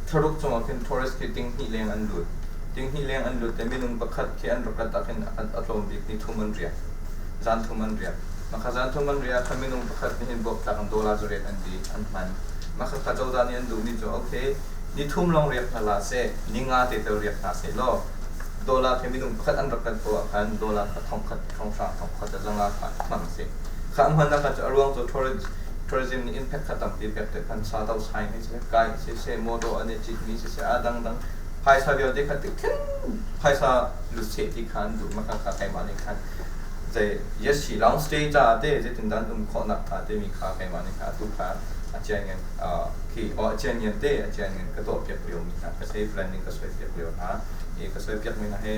thlaruk chungah khin tourist khi ting hnih leng an lut. Ting hnih leng an lut te minung pakhat khi an rak rat ah khin a tlawm bik ni thum an riak, zan thum an riak. Mah zan thum an riak kha minung pakhat nih hin buaktlak in dollar zariat an di an hman. Mah kha cozah nih an duhmi cu okay, ni thum lawng riak hna hlah seh, ni nga te tel riak hna seh law dollar khi minung pakhat an rak rat poah khan dollar kha thongkhat thonghra thongkhat a zanga kha hmang seh. Kha an hmannak kha cu a ruang cu tourism nih impact kha tampi pek te khan sa to sai hi siseh, kai siseh, motor an i citmi siseh, a dangdang phaisa vialte kha tikhin phaisa lut seh ti kha an duh. Mah kha keimah nih khan zei yes hi long stay ca te zeitindah an um khawhnak hnga timi kha keimah nih kha atu kha a cian khi o a cian ngian te a cian ngian ka tuah piak lio mi hna ka si, planning ka suai piak lio hna i ka suai piak mi hna hi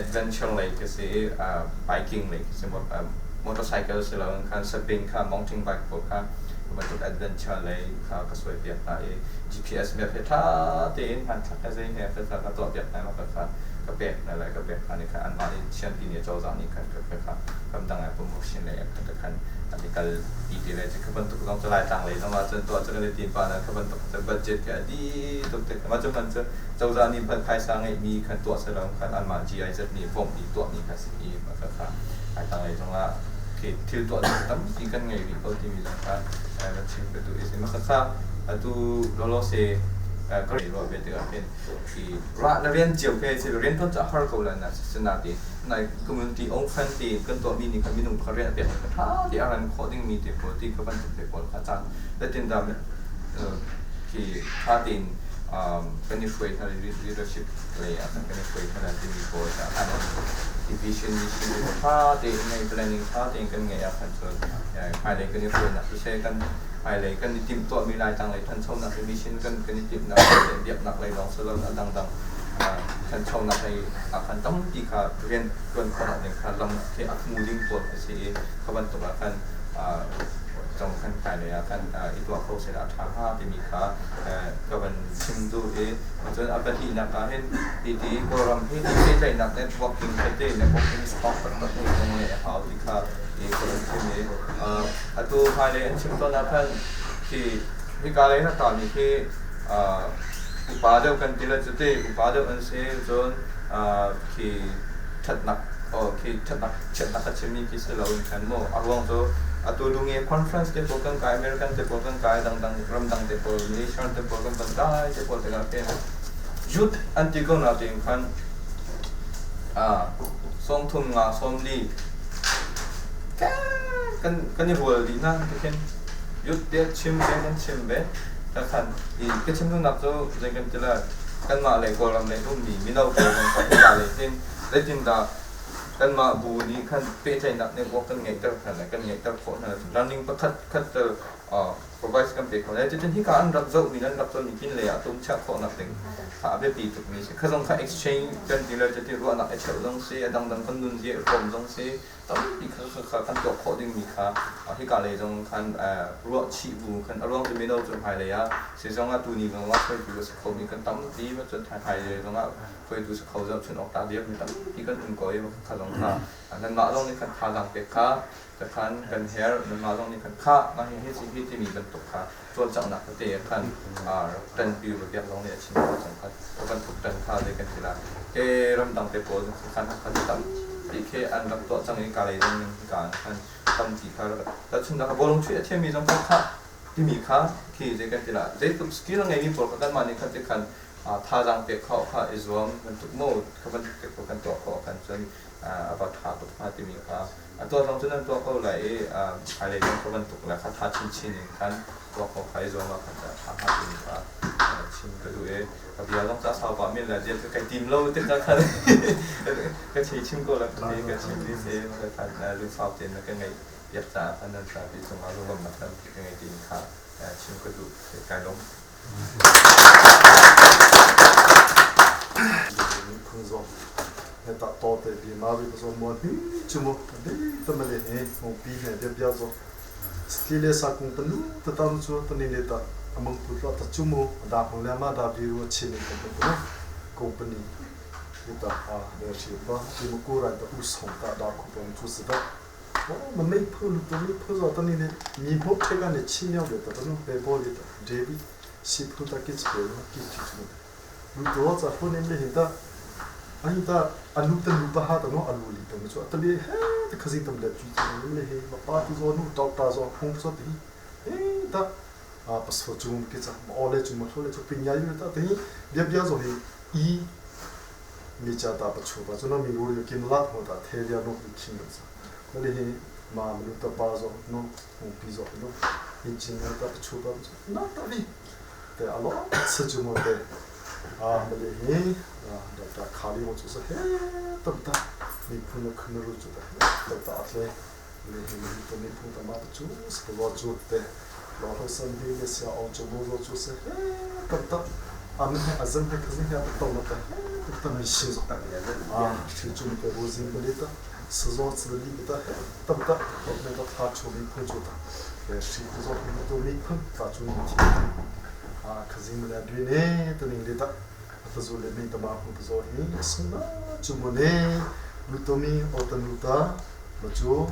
adventure lei ka si, biking lei ka si, motorcycle si lo khan sabing kha mountain bike pawl kha bantuk adventure lei kha ka suai piak hna i GPS map he tha tein hmanthlak he zei he ka tuah piak hna ma ka kha. Ka pek hna lai, ka pek hna nih khan anmah nih thianpi nih cozah nih khan ka kha ramdang ah promotion lei ah khan ka khan an i kal pi te lai. Cu bantuk zong cu Laitlang lei zong ah cun tuah cu kan i tim pah na kha bantuk cu budget khi a dih tuk tik. Mah cu hman cu cozah nih hman phaisa ngeihmi khan tuah si lo khan anmah GIZ nih bawmhmi tuahmi kha si i mah kha kha Laitlang lei zong ah khi thil tuah ding tampi kan ngei rih ko timi zong kha va chim ka duh i si. Mah kha atu lawlawse ka ruah ve tikah khin khi rah na rian cio ke si rian tuan cu a har ko lai na sinain nai community ong friend te kan tuahmi nih khan minung kha rian a pek kha tha te a ran khawh dingmi te pawl ti ka bantuk te pawl kha caan latin da khi tha tein kan i hruai hna leadership lei ah kan i hruai hna timi pawl kha an vision mission te tha tein ngei planning tha tein kan ngeih ah khan cun hmailei kan i hruainak siseh, kan hmailei kan i timhtuahmi Laitlang lei ṭhanchonak hi mission kan kan i timhnak biaknak lei lawng si loin a dangdang ṭhanchonak lei ah khan tampi kha rian ṭuan khawhnak ding kha lam khi a hmu ding pawl a si i kha bantuk ah khan cong khan hmailei ah khan i tuah kho seh a ṭha hnga timi kha ka van chim duh i cun a pahnihnak ah hin hi ti Kawlram hi ti pehtlaihnak networking tete networking stock taktak nih zong ngeih a hau ti kha i ka van chim i atu hmailei an chim tawn ah khan khi hika lei na tami khi upa deuh kan ti le cu ti upa deuh an si cun khi ṭhatnak khi ṭhatnak chiatnak a chimmi khi si loin khan mu a ruang cu atu lunge conference te pawl kan kai, American te pawl kan kai, dangdang ramdang te pawl, Malaysian te pawl kan van kai te pawl tikah khin youth an ti ko na tiin khan sawmthum nga sawmli kan kan i rual dih hna ti khin youth te chim ve kan chim ve ta khan i ka chim duhnak cu zei kan ti lai, kanmah lei Kawlram lei ummi mino pawl zong kha hika lei hin zeitindah kanmah bu nih khan pehtlaihnak network kan ngeihter hna le kan ngeihter khawh hna running pakhat khat tel provides kan pe kho lai. Cutin hika an rak zohmi an rak zohmi pin lei ah tum chiah khawhnak ding kha a biapi tukmi si. Kha zong kha exchange kan ti le cuti ruahnak i cheuh zong si, a dangdang kan nunzia i hrawm zong si, tampi kha kha kan tuah khawh dingmi kha hika lei zong khan ruah chih bu khan a ruang cu mino cu hmailei ah si zong ah tuni zong ah hruaitu a si khomi kan tampi, cun hmailei zong ah hruaitu si kho zohchun awk ta diam mi tampi kan um ko i kha zong kha nanmah zong nih khan thazaang pek kha khan kan herh. Nanmah zong nih khan khah mah hi hi si hi timi bantuk kha cawlcanghnak tete khan ṭanpi biak zong nih a chim khawh cang kha bantuk ṭan kha zei kan ti la ke ramdang te pawl khan khan tampi khi an rak tuah cang i ka lei zong ning ka khan tampi kha tahchunhnak bawlung chuih a thiammi zong kha khah timi kha khi zei kan ti la zeitluk skill a ngeimi pawl kha kanmah nih khan ti khan thazaang pek khawh kha i zuam bantuk mu kha bantuk te pawl kan tuah khawh khan cun a va ṭha tuk hnga timi kha a tuah zong cu nan tuah ko lai i hmailei zong kha bantuk le kha ṭha chinchin in khan tuah ko kha i zuam ah khan ṭha hnga timi kha chim ka duh i ka bia zong ca sau pah men le zia kai tim lo tik ah khan ka chei chim ko la ka ti ka chim ni se ka khan lungsau tein na ka ngaih piak caah khan nan zapi cungah lunglawmhnak tampi ka ngei tiin kha chim ka duh. Kai lawm. Phun zong he ta to te bi ma bi zo mo hi chumu bi ta ma le he mo pi he bia bia zo sti le sa kung panu ta tam chu ta ni le ta amang pu tlo ta chumu da hong le ma da bi ru chin ni ta ta company ni ta a le shi ba ti mu ku ra ta u song ta da khu pon chu si da 我们没破都没破着，等你呢，你破开个你七秒的，等侬背包里的这边，西破到几次背，几几次的。如果在后面没现在，啊现在啊路的路不好，等侬啊路里头没错，特别嘿，这可是他们来住的，你们嘿，把巴都说侬到大说空说的，哎，他啊不是说中给咱，后来就没后来就变伢有的，等于别别说嘿，一。mi cha ta pa chu pa chu no mi ru yo kim lat ho ta the dia no ki khing sa ma le hi ma ma lu ta pa zo no mo pi zo no engineer ta pa chu pa na ta vi te alo se chu mo te a ma le hi a da ta khali mo chu sa he ta ta mi phu no khnu ru chu ta ta ta atle le hi mi to mi phu ta ma pa chu sa lo chu te lo ho san bi le sia o chu mo zo chu se he ta ta a mi he azam he khazin he ta to ma ta ta mi shi zo a shi chu mi te ro zin ba le ta si zo tsi li ta ta ta to me ta tha chu mi phu chu ta le shi ku zo mi to mi phu ta chu mi thi a khazin le dwi ne ta ning le ta Atazu le mi tama hu tazo hi asuna chu mu ne lutomi otanuta ma chu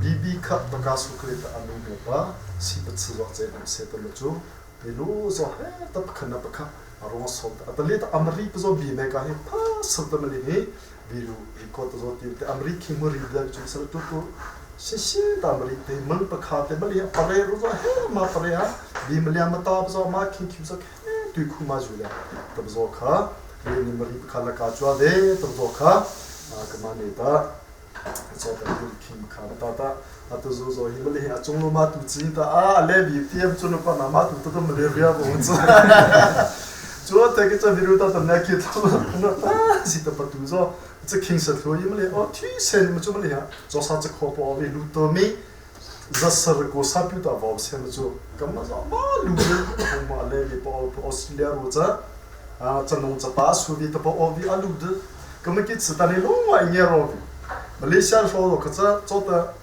bibi kha paka su kle ta anu me pa si pat su zo che nam se to lo chu te lu zo he ta pakha na pakha arong sol ta atali ta amri pa zo bi me ka hi pa sal ta mali hi biru record ta zo ti te amri khi mu ri da chu sal tu tu si si ta amri te mang pakha te mali pare ru zo he ma pare ha bi malia ma ta zo ma khi khi zo tui khu ma ju le tab zo kha le ni mari kha la ka chwa de tab zo kha ka ma ne ta cho ta tu khi kha ta ta atu zo zo hi mali a chung ma tu chi ta a le bi tiam chu no pa na ma tu to ma le ria bo chu chu te ke cha viru ta ta na ki ta no ta si ta pa tu zo 这平时头伊么嘞哦，天生么就么嘞呀，做啥子可保为路多没，热死了过啥表达不什么做，干嘛做嘛路的，我嘛来里包澳大利亚或者啊，这弄这把手里的包澳维阿路的，搿么给其他的弄嘛一眼绕的，马来西亚说可这做的，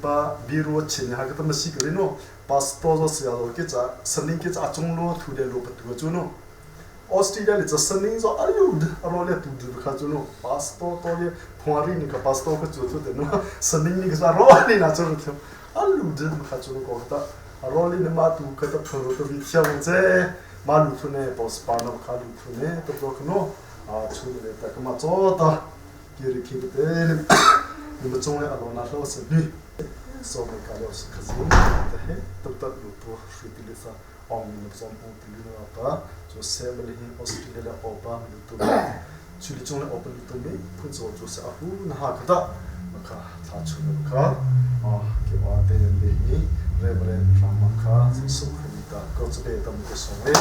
把比如前还个他们西个的喏，把多少是要给这森林给这中路土的路不多就喏。Australia le sanin zo alud aro le tu du kha chu no pasto to le phwari ni ka pasto ka chu chu de no sanin ni ka ro ni na chu chu alud kha chu ko ta aro le ne ma tu ka ta phro to vi thya mo che ma lu thu ne pos pa na kha lu thu ne to to no a chu le ta ka ma cho ta ki ri ki te ne ni ma chung le aro na lo se ni so me ka lo se kha zu ta he to ta lu tu shri ti le sa ong ni zom hu ti lu na pa cho se ma le hi Australia le opa lu tu chu li chung le opa lu tu me phun zo chu se a hu na ha kha ta ma kha tha chu na kha a ke wa te le hi Reverend Rama kha su khmi ta ko chu le tam ko song le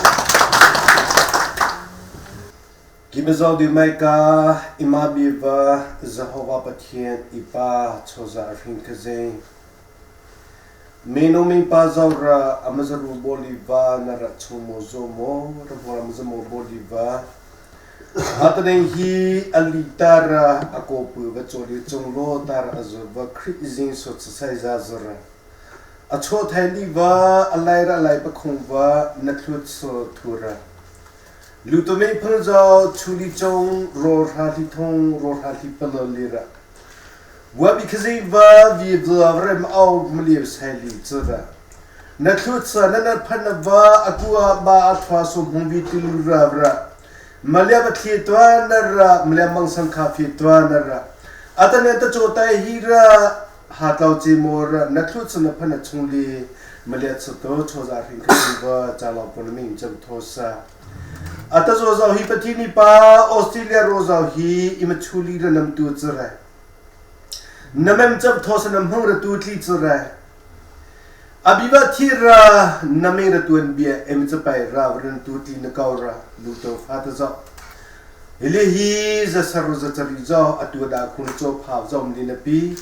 Ki mazaw di mai ka ima biva Jehovah Pathian ipa choza ring kazeng Meno mi pa zawra amazaru boliva nara chumo zomo rabora amazamo boliva Hatane hi alitara akopu va choli chonglo tar azova khrizing so tsai za zora acho thai li va alai ra lai pa khong va nathlut so thura လူတမိဖန်ဇောချူလီချုံရောဟာလီထုံရောဟာလီပလလီရာဝဘိခဇိဝဗီဘလရမ်အောမလီဆိုင်လီဇရာနထုသနနဖနဝအကူအဘာအထွာဆုမုံဘီတီလူရာဗရာမလျဘခီတွာနရာမလျမန်စံခါဖီတွာနရာအတနေတချိုတိုင်ဟီရာဟာတောချီမောရနထုသနဖနချုံလီမလျချတောချောဇာရင်ခဇိဝချာလောပနမင်းချမ်ထောစာ ata zo zo hi pathini pa Australia ro zo hi imachuli ra nam tu chura namem chap thos nam hong ra tu tli chura abiba thira name ra tuan bia em chapai ra ran tu tli na kau ra lu to fa ta zo hili hi za saru za chari zo atu da khun cho pha zom ni na pi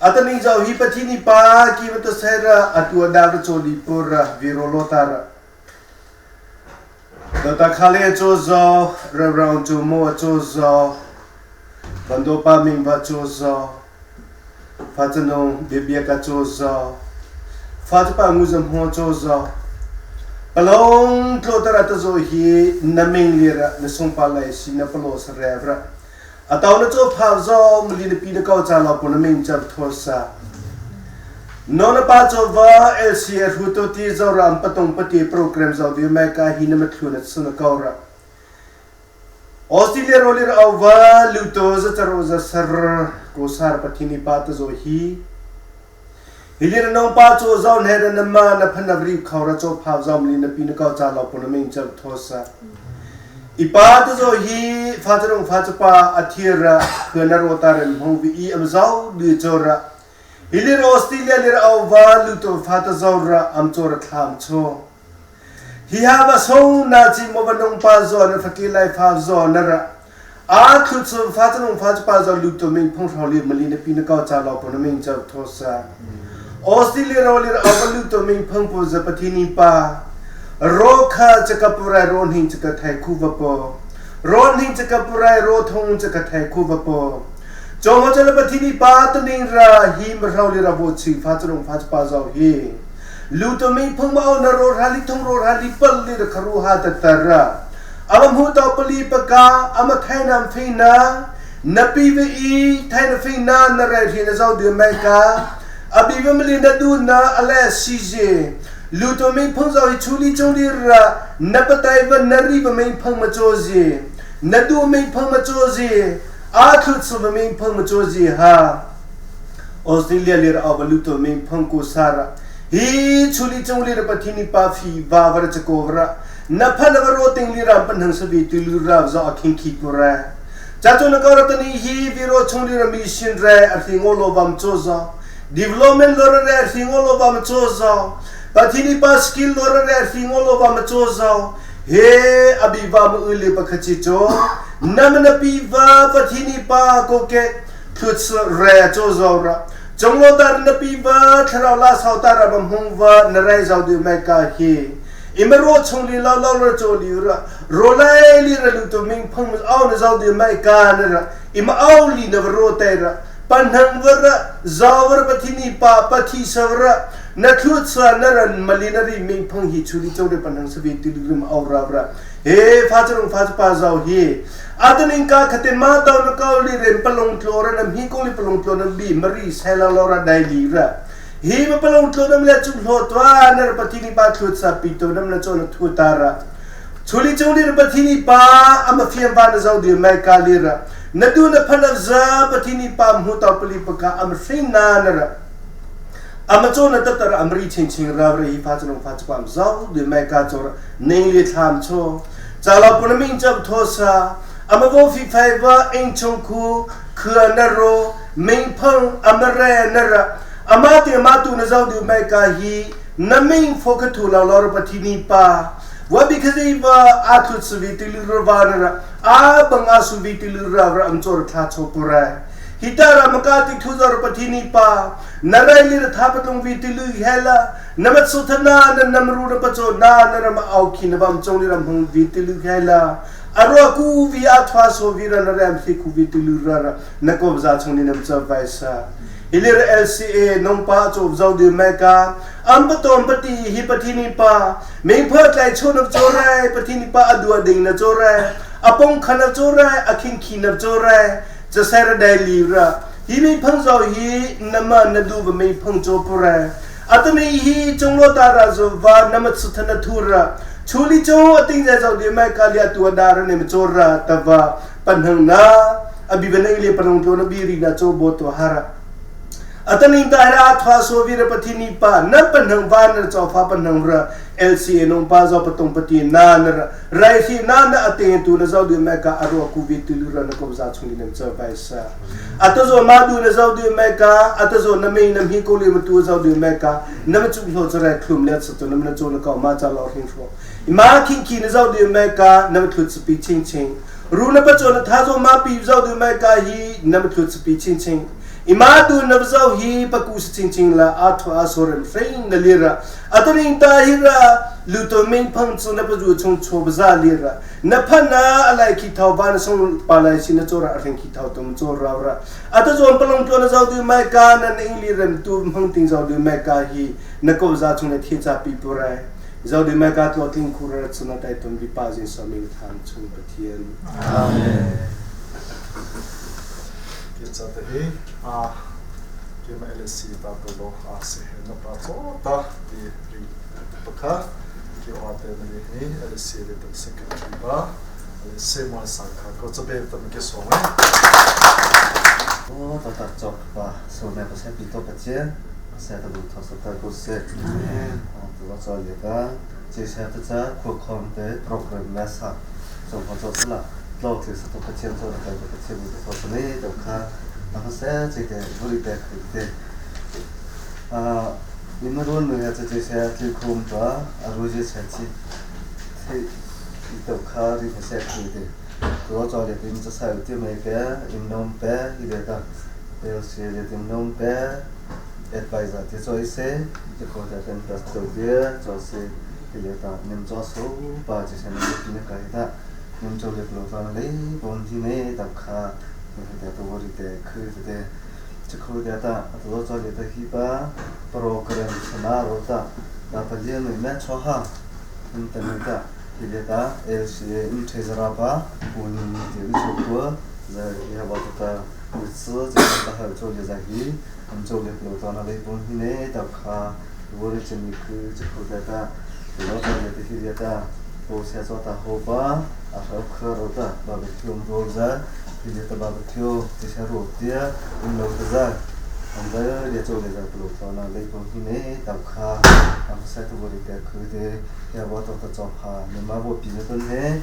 atani zo hi pathini pa ki ma to sera atu da ra choli pura virolo tara ดตาคาเลโจโซเรราวจูโมโจโซบันโดปามิงบาโจโซฟาจนงเบเบียกาโจโซฟาจปางูจมโฮโจโซปลงโตตระตโซฮีนมิงลีระนสงปาไลสินปโลสเรวระอตาวน์โจพาโซมลีนปีนกาวจาลาปนมิงจับทอสา นปาจวาเอลซีรูตตีจรามปตงปฏิโปรแกรมจาวิเมกาหินมทุนสนกอระออสเตรเลียโรลิรอวาลูโตซจโรซสรโกสารปทินิปาตโซฮีฮิลิรนองปาโจจาวเนรนมานพนบรีขาวระโจภาวจอมลินปีนกาวจาลาปนมิงจับทอสาอิปาตโซฮีฟาจรงฟาจปาอธิระเพื่อนโรตาเรมฮงวีอมจาวดูจระ hilir Australia lir awwa luto fata zawra am chor thlam cho hi ha ba so na chi mo ba nong pa zo na fakir lai fa zo na ra a thu chu fa cha nong fa pa zo luto min phong thau li mali na pi na ka cha lo po na min cha tho sa Australia ro lir awwa luto min phong po za pathini pa ro kha chakapura ro hing chaka thai khu va po ro hing chakapura ro thong chaka thai khu va po จงเจริญปฏินิปาตนิราหิมเราเลระบชิฟาจงฟาจปาจาวฮีลูตมีพงมาเอานโรราลิทงโรราลิปลลิรครูฮาตตระ Ama hmu to pali paka ama thainam feina na pi ve i thaina feina na rai hi na zau de mai ka abi ve mali na du na ale si je lu to mei phang zau hi chuli chuli ra na patai va na ri va mei phang ma cho ji na du mei phang ma cho ji a thlut su va mei phang ma cho ji ha Australia le ra va lu to mei phang ko sara hi chuli chuli ra pathini pa fi va var chako ra na phan va ro ting li ram pan hang sabi tu lu ra zo akhing khi ko ra cha chu na ko ra tani hi vi ro chung li ra mission re a thi ngo lo bam cho zo development lo re a thi ngo lo bam cho zo pathini pa skill lo re a thi ngo lo bam cho zo he abi va mu le pakhachi cho nam na pi va pathini pa ko ke thut re cho zo ra chonglo dar na pi va tharau la sau ta ra bam hung va na rai zau du mai ka hi imaro chung li lo lo ro cho li ra ro lai li ra lu to ming phang aw na zau du mai ka na ra ima aw li na ro te ra pan hang va ra zawar pathini pa pathi savra na thlut sa na ran malinari ming phang hi chuli chau de pan hang sabi ti rim aw ra ra he pha chung pha pa zau hi ataning ka khate ma taw na kaw li rem palong tlo ra nam hi kong li palong tlo nam bi mari sela lo ra dai li ra hi ma palong tlo nam le chung hlo twa na ra pathini pa thlut sa pi to nam na cho na thu ta ra chuli chung li ra pathini pa ama fiam ba na zau di mai ka li ra na du na phan za pathini pa mu taw pali pa ka am hring na na ra ama cho na ta tar amri ching ching ra ra hi pha chung pha chu pam zau di mai ka cho ra ning li tham cho cha la pun ming chap tho sa ama vo fi phai va eng chung khu khua na ro ming phang amare na ra ama te ma tu na zau di mai ka hi na ming pho kha thu la lo ra pathini pa wa bi khazi va a thu su vi ti lu ro va na ra a bang a su vi ti lu ra ra am chor tha cho pura hitara maka ti thu zar pathini pa narai li tha patung vi ti lu hela namat su thana na namru na pacho na na ram au khi na bam chong ni ram hung vi ti lu hela aro ku vi a thwa so vi ra na ram thi ku vi ti lu ra ra na ko za chung ni nam cha vai sa hilir LCA nong pa cho zau di mai ka am pa tom pati hi pathini pa ming pha tlai chu na cho rai pathini pa adua ding na cho rai apong khana cho rai akhing khi na cho rai cha sai ra dai li ra hi ming phang zau hi nama na du ba ming phang cho pu rai atani hi chonglo ta ra zo va nama chu thana thu ra chuli cho ating ja zau di mai ka lia tu da ra ne cho ra ta va panhang na abi banai le panong to na bi ri na cho bo to hara ataning ta ra thwa so vi ra pathini pa na panhang va na chaw pha panhang ra LCA nong pa zo patong pati na na ra rai hi na na ate tu na zau du mai ka aro ku vi tu lu ra na ko za chung ni nam cha vai sa ato zo ma du na zau du mai ka ato zo na mei nam hi ko le ma tu zau du mai ka na ma chu hlo cha rai thlum le sa to nam na cho na ka ma cha lo hing thro ma khing khi na zau du mai ka na ma thu chi pi ching ching ru na pa cho na tha zo ma pi zau du mai ka hi na ma thu chi pi ching ching ima tu nabzau hi paku ching ching la a tho a soren frein na lira ataning ta hi ra lu to ming phang chu na paju chung cho baza lira na phana alai khi thau ban song pa lai sin na chora reng khi thau tum cho ra ra ata zon palong to na zau du mai ka na ning li rem tu mhang ting zau du mai ka hi na ko za chung na thi cha pi pu rai zau du mai ka to ting khu ra chu na tai tum bi pa jin so ming tham chung pathian amen ke cha te hi a ke ma LSC ta to lo a se he na pa cho ta ti ri pakha ke o te na ni LSC le tam secretary ba le se mo sa kha ko cha be tam ke so me o ta ta chok pa so me pa se pi to pa che se ta bu tho sa ta ko se o to lo cho le ta che se ta cha khu khom te program na sa so pa cho sa la lo te sa to pa chen cho ta pa chen bu to sa ne to kha na pa se che te bu ri te khu te a ni ma ron nu ya che che se ti khum pa a ru je che chi the to kha ri pa se khu te to cho le tin cha sa ti me ke im nom pe i le ta el se le tin nom pe advisor ti cho se ti ko ta ten ta to dia cho se ti le ta nim cho so pa chi se ni ti ne ka ta nim cho le lo ta le bon ji ne ta kha ni ta to ri te khu te chi khu te ta to cho le ta hi pa program sama ro ta ta pa je ni me cho ha nim ta ni ta Hi le ta LCA in Treasurer pa Pu Ni Ni te u cho kua za hi ha ba ta u tsu che ta ha cho le za hi am cho le plo ta na le bun hi ne ta kha wo re chen ni khu che khu ta ta lo ta le te hi le ta po sia cho ta ho pa a ha kha ro ta ba be thium ro za hi le ta ba be thio che sha ro tia um lo ta za am da le cho le za plo ta na le bun hi ne ta kha am sa tu wo re te khu te ya bo to ta cho pha ne ma bo pi na ton ne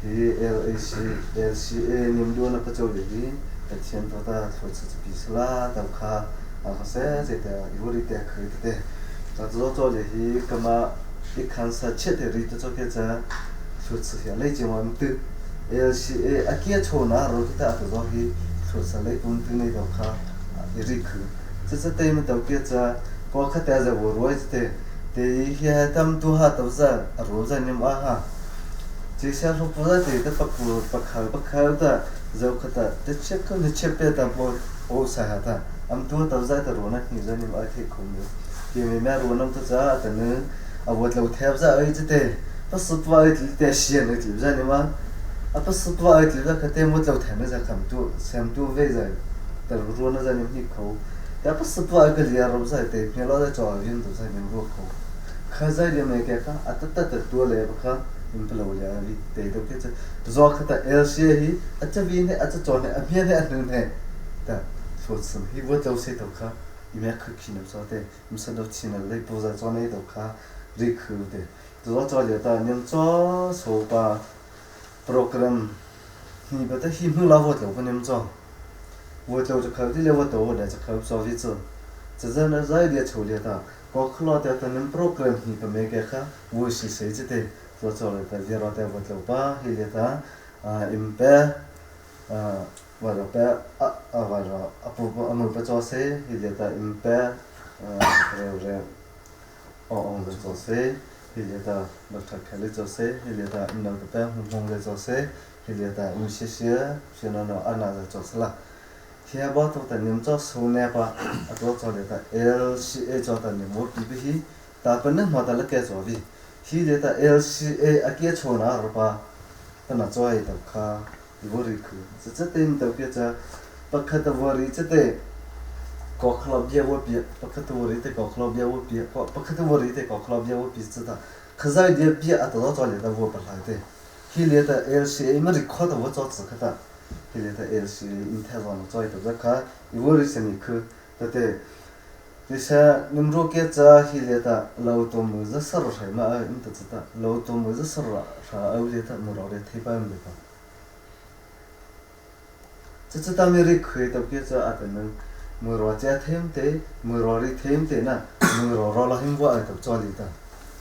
hi LAC LCA nim lu na pa cho le hi Pathian to ta thlo chu pi sala ta kha a kha se che ta i wo ri te khu te te ta zo cho le hi kama i khan sa che te ri ta cho ke cha thlo chu ya le ji wan tu LCA a kia cho na ro ta ta zo hi thlo sa le pun tu ne ta kha i ri khu che che te ma ta ke cha ko kha ta za wo roi te te hi ha tam tu ha ta za ro za nim a ha 这些说不在这个不不不考不考的，肉可的，这切可能切别的不不啥的，俺们多都在的罗那你说你们爱听空的，因为咩罗那么在的呢，啊我老太不在哎这的，不是不爱的闲的就在你们，啊不是不爱的那个对我老太那在看多，想多为在，但罗那在你们口，也不是不爱个脸罗在对，别老在找人都在你们口，可在里面个啊得得得多来不可。implo ya vi te to ke zo kha ta LCA hi acha vi ne acha cho ne amia ne anu ne ta so sim hi wo to se to kha i me khu khi ne so te im sa do chi na le po za cho ne to kha ri khu te zo cho le ta nyam cho so pa program ni ba ta hi mu la wo to ko nyam cho wo to cho kha ti le wo to wo da cho kha so vi cho 这这那在的处理的，包括了的，咱们 program 你不没给哈，我是谁记得？做做了的，热了的我就把黑了的，啊，因白，啊，我就白啊啊，我就啊不不，我们不做事，黑了的因白，啊，热热，哦哦就做事，黑了的我他开了做事，黑了的那个白红红的做事，黑了的我谢谢，谢那那啊那就做事了。天巴都在你们做手呢吧，啊做做的的 LCA 做的你们比不起，大部分嘛的那个做的。hi le ta LCA a kia cho na ro pa ta na cho ai ta kha i wo ri khu che che te ta ke cha pakha ta wo ri che te ko khlo bia wo pi pakha ta wo ri te ko khlo bia wo pi ko pakha ta wo ri te ko khlo bia wo pi che ta khazai dia pi a ta cho le ta wo pa la te hi le ta LCA ma ri kho ta wo cho chi kha ta hi le ta LCA in tha zo na cho ai ta kha i wo ri se ni khu ta te 这些你们若给这系列的劳动么子事儿什么啊？你都知道，劳动么子事儿啥？欧里的么老的推板没个。这这当面的可以都给这啊，可能么老家听的，么老的听的呢，么老老了很我都做里的，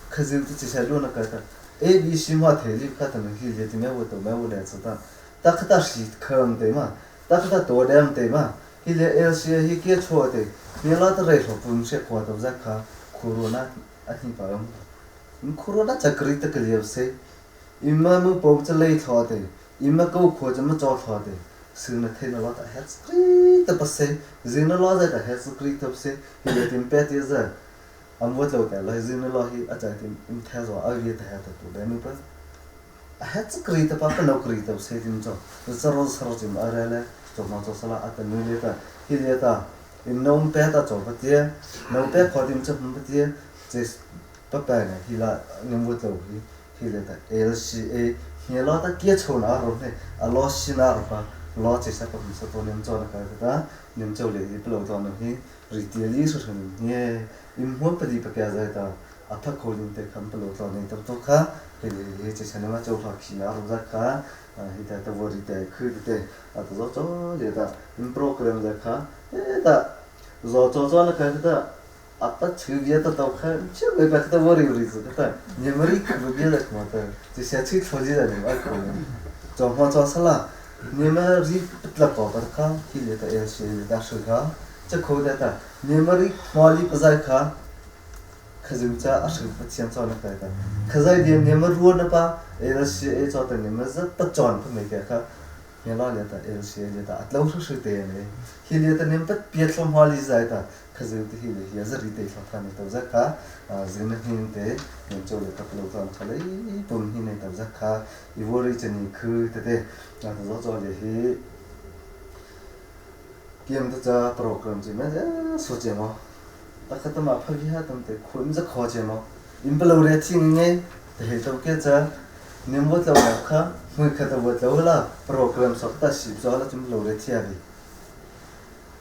可是这些路那个的，A B C 嘛，体力可能系列的么我都没我来知道，但可他是可能的嘛，但可他多点的嘛。hi le LCA hi kia chua te mi la ta rei lo pun she kwa ta za kha corona a hi pa yong im corona chakri ta kliap se imma mu pop cha lei tho te imma ko kho cha ma cho tho te su na the na la ta het skri ta pa se zin na la za ta het skri ta se hi le tim pe ti za am wo lo ta la zin na la hi a cha tim im the zo a vi ta ha ta tu be nu pa het skri ta pa pa no kri ta se tim cho za ro sa ro tim a re le cho ma cho sala a ta nu le ta hi le ta im nong pe ta cho pa tia nong pe kho tim cho pa tia che pa pa ne hi la ngam wo lo hi hi le ta LCA hi la ta kia cho na ro ne a lo si na ro pa lo che sa pa sa to nem cho na ka ta nem cho le hi plo to na hi ri tia li su thun ne im huam pa di pa kya za ta a tha kho lim te kham plo to ne ta to kha hi le hi che sa na ma cho kha khi na ro za kha hi ta ta wo ri te khu te a ta zo cho le ta im program za kha e ta zo cho cho na ka ta apa chu bia ta tau kha che me ba ta wo ri ri zu ta ne ma ri khu bia da ma ta che sia chi tho ji da ne ma ko cho ma cho sa la ne ma ri la ko ba kha hi le ta el shi da shi kha che kho da ta ne ma ri ma li pa zai kha khazim cha a shi pa chian cho na ka ta khazai dia ne ma ru na pa el shi e cho ta ne ma za pa chon pa me ka kha Mela le ta LCA le ta atlo hru hru te ne hi le ta nem pat piat thlom hwa li zai ta khazu te hi le hi zari te thla tha ne to za kha zing na hin te nem cho le tak lo kan khalai pum hi ne to za kha ivory chani khu te te na to zo zo le hi kiem ta cha program chi ma so che mo ta kha ta ma pha vi ha tam te khum za kho che mo im palo re thi nge te he to ke cha nim wat lo na kha mui kha ta wat lo la program sok ta sip zo la chum lo re thia vi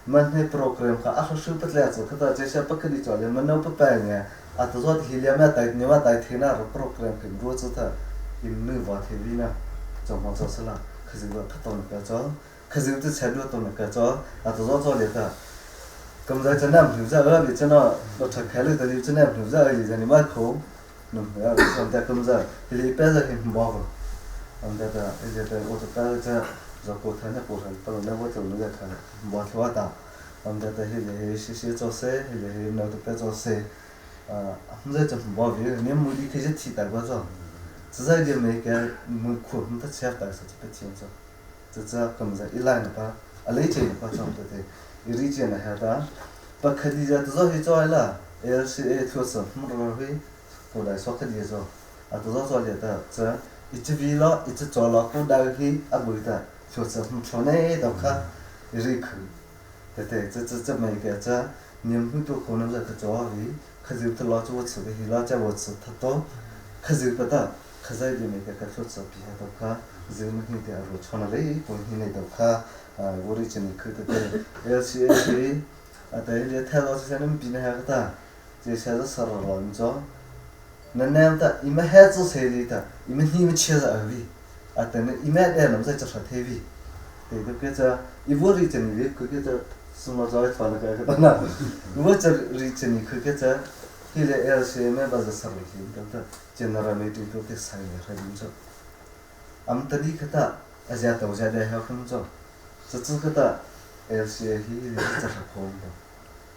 man he program kha a shu pat la chu kha ta che sha pakhadi cho le man no pa pa nge a ta zo hi lia ma tai ni ma tai the na ro program khin ro chu ta im nu wa the vi na cho ma cho sala kha zu wa pha ton ka cho kha zu tu cha du ton ka cho a ta zo cho le ta cầm ra cho nam hiểu ra ơ bị cho nó nó thật khéo được thì cho nam hiểu ra gì ra ni mà khổ nằm ra xong ta cầm ra thì lấy bé ra thì bỏ vào ông ta ta giờ ta ô tô ta cho rồi cô thấy nó cô thấy tao nó vô nó ra thằng bỏ thua ta ông ta ta thì lấy xí xí cho xe thì lấy nó tụi bé cho xe à không ra cho bỏ vì nếu muốn đi khi rất thì tại quá rồi只在就没给没苦，没得吃但是就不听着，这这cầm ra ít lại nó ba à lấy tiền nó ba trong对对，一理解呢还的，把客地家都去做了，LCA 投资没多会，后来说客地做，啊都做做的这一直为了一直做了，后来去啊不的，投资没错呢，都看一理去，对对，这这这每个这你们都可能在去做的，可是他老做吃的，老叫我吃他多，可是不得。可在里面个个做做比较多卡，人们很多罗穿了嘞，本身那多卡，啊，我的真的去的对，而且是啊，对，你太老是像你们比那个大，这些是啥了你知道？那那的，你们还做谁的？你们你们吃着而已，啊，等你们那侬在做啥 TV？对，都个这一窝里真的，个个这什么早穿了个个那，我这里真的个个这。Hile LCM ba za sarri hi ta general meeting to te sai ne ra dim cho am ta di khata azya ta uja da ha khum cho cha chu khata LCA hi le cha ra khom to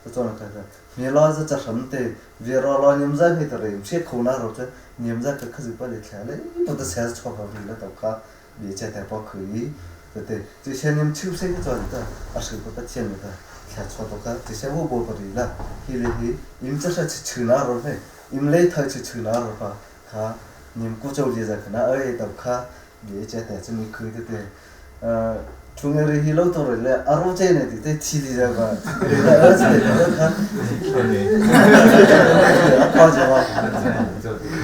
ta cho na ka ta me la za cha ram te ve ro lo nyam za he ta re che kho na ro cha nyam za ka kha ju pa le thla le to ta sa cho pa ri la ta kha bi cha ta pa khu yi te te che she nyam chu se ka cho ta a shi pa ta chen ta 下错多个，这些我不不对了，hi le hi，你这是去去哪儿了？你们来他去去哪儿吧？卡，你们古州里在可那哎，都卡，别接待这你去的对，中央里老多人了，阿罗这呢的在体里在吧？对了，儿子的卡，阿夸张啊！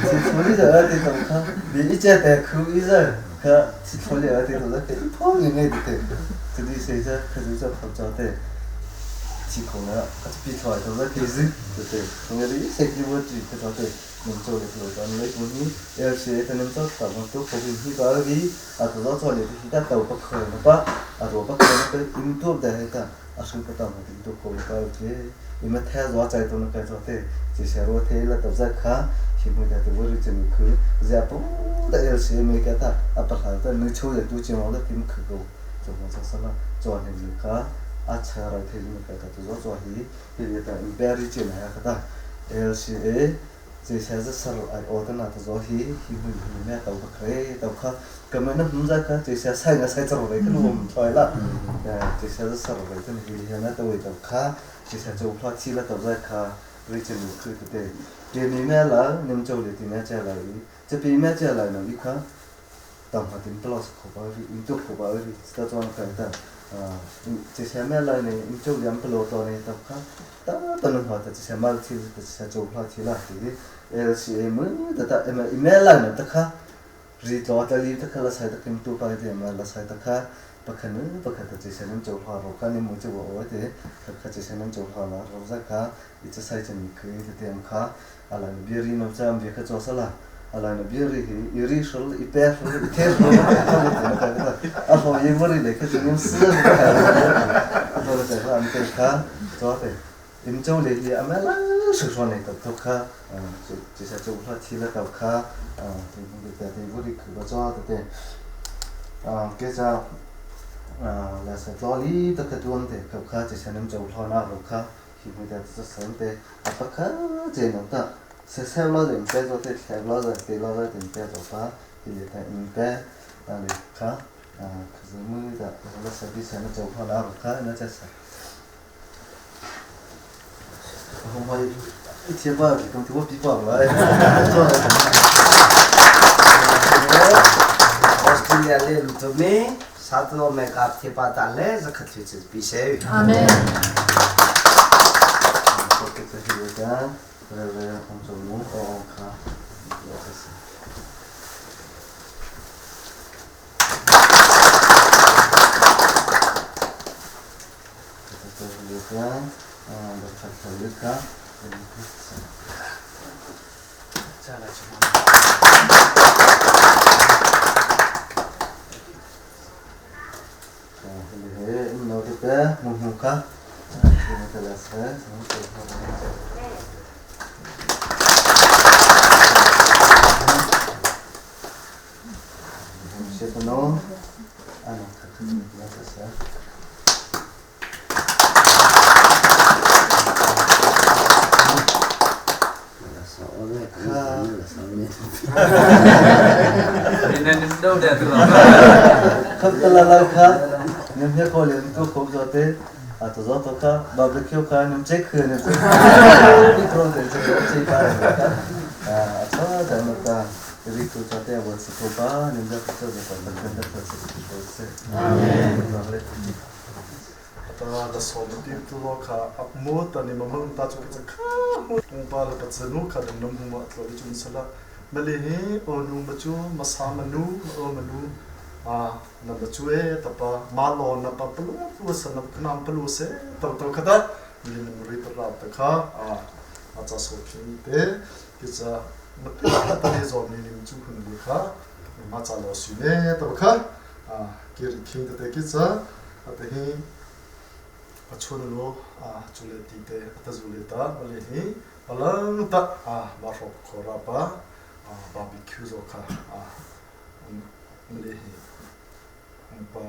去处理的儿子都卡，你一接待去一人，卡去处理儿子都是一泡人的对，这里谁在可是在跑招的。提空了，啊，比出来都是开始，对对，从那里谁给我举个照对，能做的做，咱们不是，而且他能做什么都不会去搞的，啊，做做的是他都不可能吧，啊，都不可能的，印度的那个，啊，是不当的印度可能搞的，你们太弱在都能该做的，这些我睇了都在看，全部在都我是真去，这不的而且没给他，啊，不好的，你抽的都今晚都给们去过，做么做什么，做那个看。अच्छा रहे थे का तो जो जो ही ये ta beri chen ha kata LCA je sha za sar ai o ta na ta zo hi hi hu hi me ta ba khre ta kha ka me na hum za kha je sha sai na sai char re ka lu thoi la je sha za sar re ta hi hi na ta we ta kha je sha jo phla chi la ta za kha re chen khu te te je ni me la nim chau le ti me cha la ri je pi me cha la na vi kha ta ma tin plus kho ba ri in to kho ba ri ta cho na ka ta 这些买来呢，你做两不落多呢，都看，大不能好的这些买去，这些做不去了，对的，是么的他，么买来呢，他看，日做的里他看了才他跟多摆的嘛，了才他看，不可能不可的这些人做好了，看你没做我的，他看这些人做好了，我在看，一直在这里可以的点看，阿拉别人那这样别去做啥了。ala na biri hi iri shul i pe shul i te shul a ho ye bori le ka jing si a ho le ka am te kha to te im chau le hi ama la shu sho ne to kha je sa chau pha thi la to kha te bu te te bori khu ba cho te te ke cha la sa tlo li to ka tuam te ka kha je sa nam chau pha na ro kha hi bu ta sa sam te a pa kha je na ta se se lo de pe zo te se lo de te lo de te pe zo pa hi le ta in pe a le kha Khazmu da la sabi sa na chau kha la ro kha na cha sa. 我一天把给公我比包了。 Australia le lutome sato me ka the pa ta le zakhat thu chi pi se. Amen. Barbecue kha nim che khư nim che đi pro de che che pa a cha da na ta ri tu cha te wa su pa nim ja cha de pa ban da pa se ko se amen. Ta da so ma ti tu lo kha ap mo ta ni ma mang ta chu ka kha ung pa la pa nu kha dam nam hu ma tlo li chun sala ma le he o nu ma chu ma sa ma nu ma o ma nu a na ma chu e ta pa ma lo na pa plu pu sa na knam plu se ta to kha ta li ni ri ta ra ta kha a a cha so phi te ki cha ma ta ta ni zo ni ni chu khun li kha ma cha lo su ne ta kha a ki ri khing ta te ki cha a te hi a chun lo a chule ti te ata zule ta male hi palang ta a ba ro khora pa a barbecue zo kha a male hi pa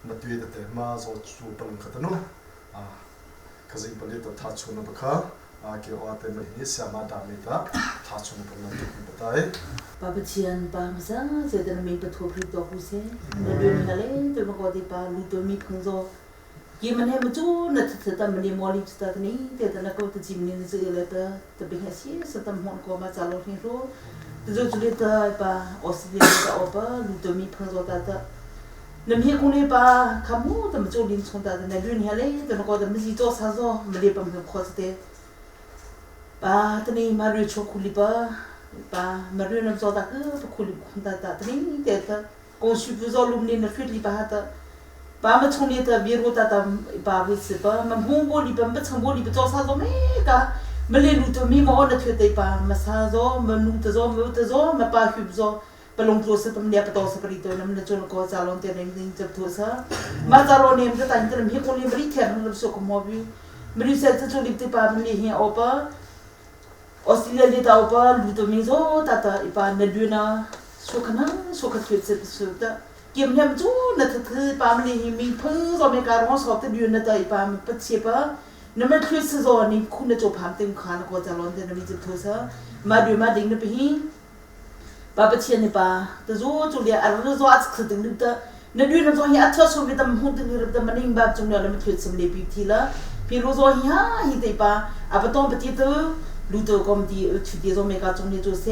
ma tui te te ma zo chu palang kha ta no a khazing pali ta tha chun ba kha a ke o te ma hi sia ma da me ta tha chun pa na tu pa ta e Pa pa chian pa ma sa se ta mi pa tho phri to ku se na du ni le to ma ko ti pa lu to mi phang zo ยมันให้มาจูน่ะจะตำมันมอลิสตานี้แต่ตอนนั้นก็จะจิมนี่จะอะไรแต่แต่เป็นแค่เสียสตัมหอนก็มาจาลอนี่รู้แต่จะจุดเตปะออสเตรเลียอปะลูตัวมีพังตัวตาตาน้ำเฮียคงเลยปะคำมูแต่มาจูลินชงตาแต่ในรุ่นนี้เลยแต่ก็แต่ไม่จีตัวซาซอไม่ได้ปะมันคอสเตปะตอนนี้มาเรียชคุลิปะปะมาเรียนน้ำจอตาคือปะคุลิคุนตาตาตอนนี้แต่แต่กงชูบุซอลุมนี่นะฟิลิปะตา 把么从里的比如哒哒把位置把么红锅里把么长锅里把做啥做没个，么来路头咪么那推的把么啥做么弄的做么的做么把去做。ปลงตัวสตัมเนียปตอสปริตัวน้ำในจนก็จะลงเตียนนี่จะตัวซะมาจะรอเนี่ยจะตันจะมีคนเลี้ยงบริเทียนมันสุขมอบีไม่รู้จะจะลิบที่ปามันเลี้ยงอปะออสเตรเลียลิตาอปะลูตัวมีโซตาตาอีปานเดือนนะสุขนะสุขทุเสสุดเกี่ยมเนี่ยจูน่ะทือปามลีมีพึ่งซอเมการองสอบตะดือนน่ะตะอีปามปะเชปะนำมันคือซอนี่คุณน่ะจบพามเต็มคานก็จะร้อนแต่นำมีจะทุซะมาดูมาดิ่งน่ะไปหิปาปะเชียนี่ปาตะโจจุเลียอะระโจอัดคือตึงนึกตะนดือนน่ะโจหิอัดทอสุมิตะมหุตึงนึกตะมันนิ่งบาบจุงเนี่ยแล้วมันคือสมเลปีทีละพี่รู้โจหิฮาหิเตปาอะปะตองปะติตะลูตะกอมดีชุดีโจเมกาจุงเนี่ยโจเซ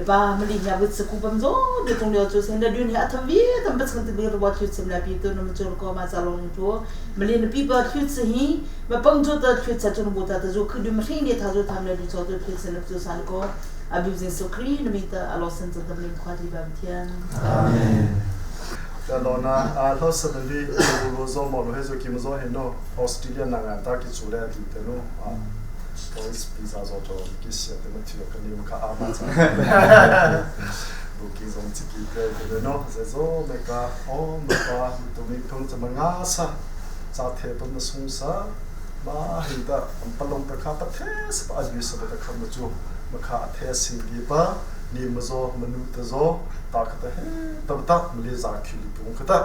ba ma li nya wit ku bam zo de tong leo chu sen da dun ha tham vi tam ba chang te bi ro chu sim la pi to no chu ko ma cha lo ni chu ma li na pi ba chu chi hi ma pang chu ta chu cha chu bo ta ta zo khu du ma hring ne tha zo tham le du cho to chu sen chu san ko abu jin so kri na mi ta alo sen cha tam lim khwa di ba thian amen แต่ลอนะอาลอสนลีโรโซมอลเฮโซกิมโซเฮโนออสเตรเลียนางาตากิจูเลติเตโนอา tois pizza zo to ki sia te mati lo kani ka ama cha bu ki zong chi ki te te no ze zo me ka o me pa to mi phung cha ma nga sa cha the pa ma sung sa ma hi ta am pa long ta kha pa the sa pa ju sa ta kha ma chu ma kha the sing gi pa ni ma zo ma nu ta zo ta kha ta he ta ta ma le za khu li pung kha ta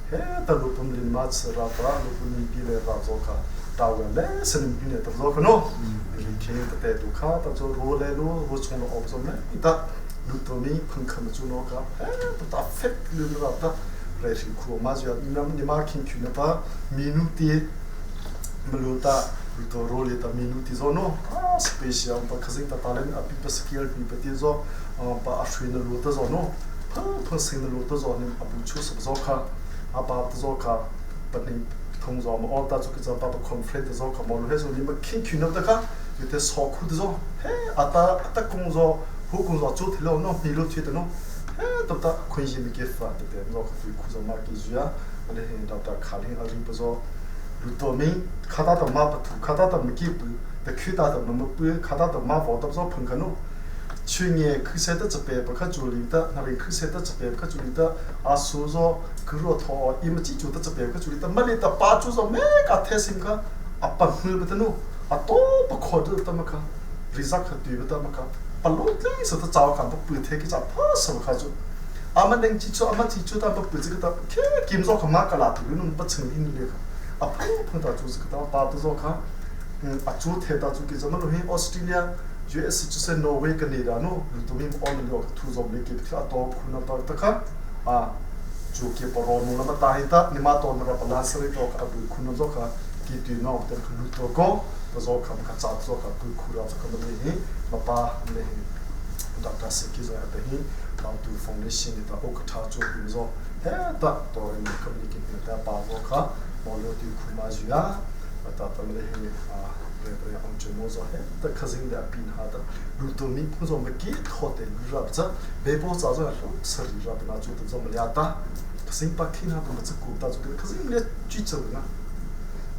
he ta lu pum lin ma cha ra pa lu pum ni pi le ra zo kha တာဝဲလဲစနမ်ပြနေတော့ဇောကနောဒီခေတတဲ့ဒုက္ခတချိုရိုလဲလိုရိုချုံလောအော့ဇောမဲတာလူတော်မီဖန်ခမချူနောကအဲတာဖက်လူရတာ Re hri khu ma ju nam ni ma khin khu na pa minu ti malu ta to ro le ta minu ti zo no special pa khazing ta talent api pa skill pi pa ti zo pa a hri na lu ta zo no pha pha sing na lu ta zo ni abu chu sab zo kha a pa ta zo kha pa ning thong zo ma all ta chu ki zo pa pa conference ta zo kha mo lu he zo ni ma khin khu na ta kha yu te so khu ta zo he ata ata kung zo hu kung zo chu thilo no mi lu thi ta no he ta ta khun yi mi ke fa ta te zo kha tu khu zo ma ki ju ya le he Dr. Kha ling a ri pa zo lu to ming kha ta ta ma pa thu kha ta ta mi ki pu ta khu ta ta ma pu kha ta ta ma vo ta zo phang kha no 去年去塞的这边不可处理的，那边去塞的这边不可处理的，啊，苏州去若头伊么记住的这边不可处理的，没里的八住说每个贴心个，啊，不不的喏，啊，都不考虑的么个，result 可对不的么个，不落的是的早看不不贴个咋怕什么看住。阿们能记住，阿们记住，但不不这个的，看金属看马个拉头，侬不承认的个，啊碰碰到就是个到巴都说看，啊主贴到主给咱们录音，Australia。US chu se Norway Canada no lu tu mi on lo thu zom le ki tha to khuna ta ta kha a chu ki poro no la ta hi ta ni ma to na pa la sri to ka bu khuna zo kha ki tu no te khu lu to ko ta zo kha ka cha zo kha bu khu ra kha ma le hi ma pa le hi Dr. Seki zo ta hi ta tu foundation ni ta ok tha chu bi zo he ta to ni communicate ni ta pa zo kha mo lo tu khu ma ju ya ta ta le hi a re re ang chu mo zo he ta khazing da pin ha ta lu to mi phu zo ma ki tho te lu ra cha be bo cha zo lo sa ri ra na chu ta zo ma ya ta khazing pa khi na ta ma cha ku ta chu khazing le chu cha na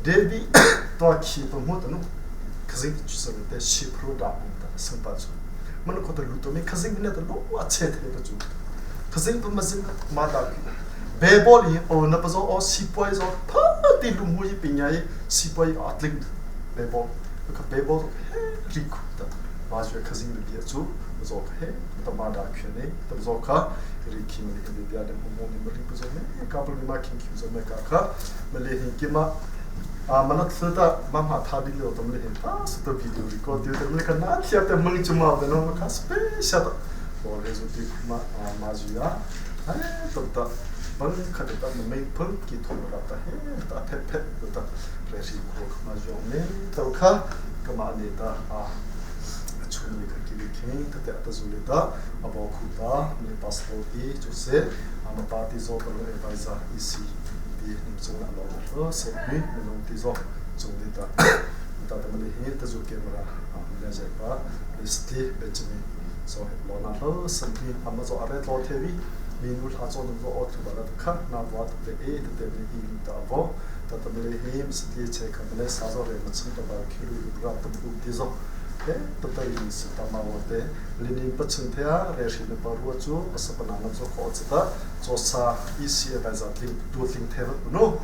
debi to khi to mo ta no khazing chu sa te shi pro da ta sang pa chu man ko ta lu to mi khazing ne ta lo a che the ta chu khazing pa ma zing ma da be bo li o na pa zo o si poi zo pha ti lu mu yi pin ya yi si poi a tling be bo ka be bo he ri ku ta ma ju khazing bi chu zo ka he ta ma da khne ne ta zo ka ri ki mi he bi ya de mo mo ni ri bu zo me ka bu ma king ki zo me ka ka ma le hin ki ma a ma na tsu ta ma ma tha bi lo ta le hin ta su ta video record ti ta le ka na thia ta mung chu ma da no ma ka special ta bo re zo ti ma ma ju ya ai ta ta bang kha ta ma mai phung ki tho ra ta he ta phet phet ta re ri ko ma ju me ta kha ka ma ne ta a chu ni kha ki li khe ta te ta zu le ta a bo khu ta me pastor ti chu se a ma pa ti zo pa lo advisor ec ti nim chung la lo lo se mi me long ti zo chung ni ta ta ta ma le he ta zu camera a me la jai pa sti benjamin so he lo na lo sam ti a ma zo are lo the wi mi nu tha zo no o thu ba la kha na wa te e te te me i ta vo ta ta me le he mi sti che kha me le sa zo re ma chung ta ba khi lu ra ta bu ti zo he ta ta ri si ta ma wa te li ni pa chung the a re ri na pa ru chu asa pa na na zo kho cha ta zo sa i si a ba za tling tu tling the ba no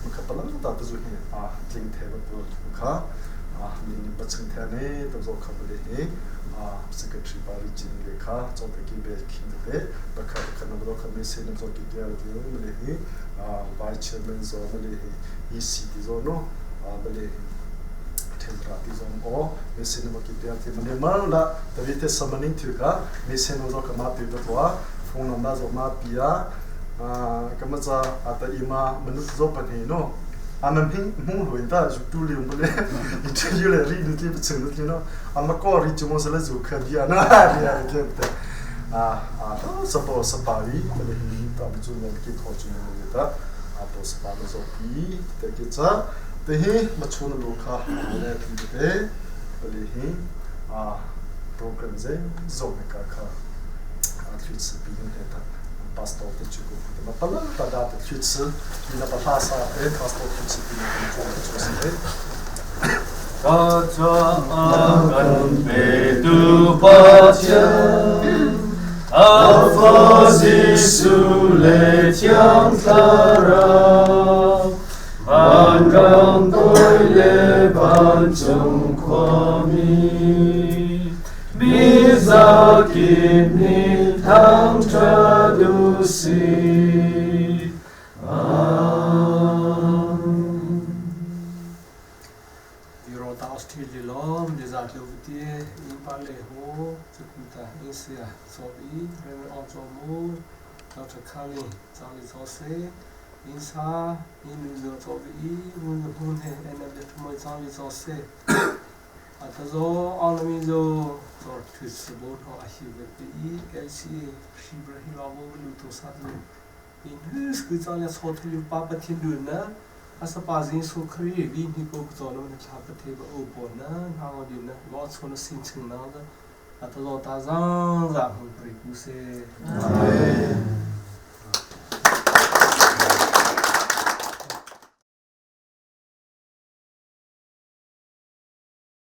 ma kha pa lang ta ta zu he a tling the ba tu kha a ni ni pa chung the ne ta zo kha ba le he a secretary pa ri chin le kha zo te ki be khin te pa kha kha na zo kha me se na zo ki dia le me le he a vice chairman zo me le he e c ti zo no a me le he themra ti zo o me se na ki dia ti me ma la ta vi te samaning thu ka me se no zo ka ma pi to wa phone number zo ma pi ya a ka ma cha a ta i ma manu zo pa ni no a man ping mung lu ta ju tu li um le interview le ri ni ti chung ni no a ma ko ri chu mo se le zu kha bi na ri ya ke te a a sa po sa pa ri me le hi ta bu chu ne ki tho chu ne ta a po sa pa no zo pi te ke cha te hi ma chu no lu kha le ti te le hi a program ze zo me ka kha a thri chi pi ne ta pastor te chu ko te ma pa la ta da te thri chi ni na pa la sa te pastor te chi pi ne chu chu se te ta cha a kan pe tu pa cha a fa Jesu le chiang ta ra van ram toi le van chung khoa mi mi za kip ni thang cha du si. Di ro ta Australia lom di za tlo ti in pa le ho chu ku ta in sia so bi re on cho mu Dr. Kali zang li zo se in sa in nu zo zo vi i mun zo hun he en na bia moi zang li zo se a ta zo ang mi zo zo thu se bo no a hi ve pi i LCA shi bra hi lo bo lu to sa lu in hu sku zang le so thu lu pa pa thin dun na asa pa jing so khri vi ni ko zo no na tha pa the ba o bo na na ngo din na lo cho na sin ching na da a ta zo ta zang za hun pri ku se. Amen.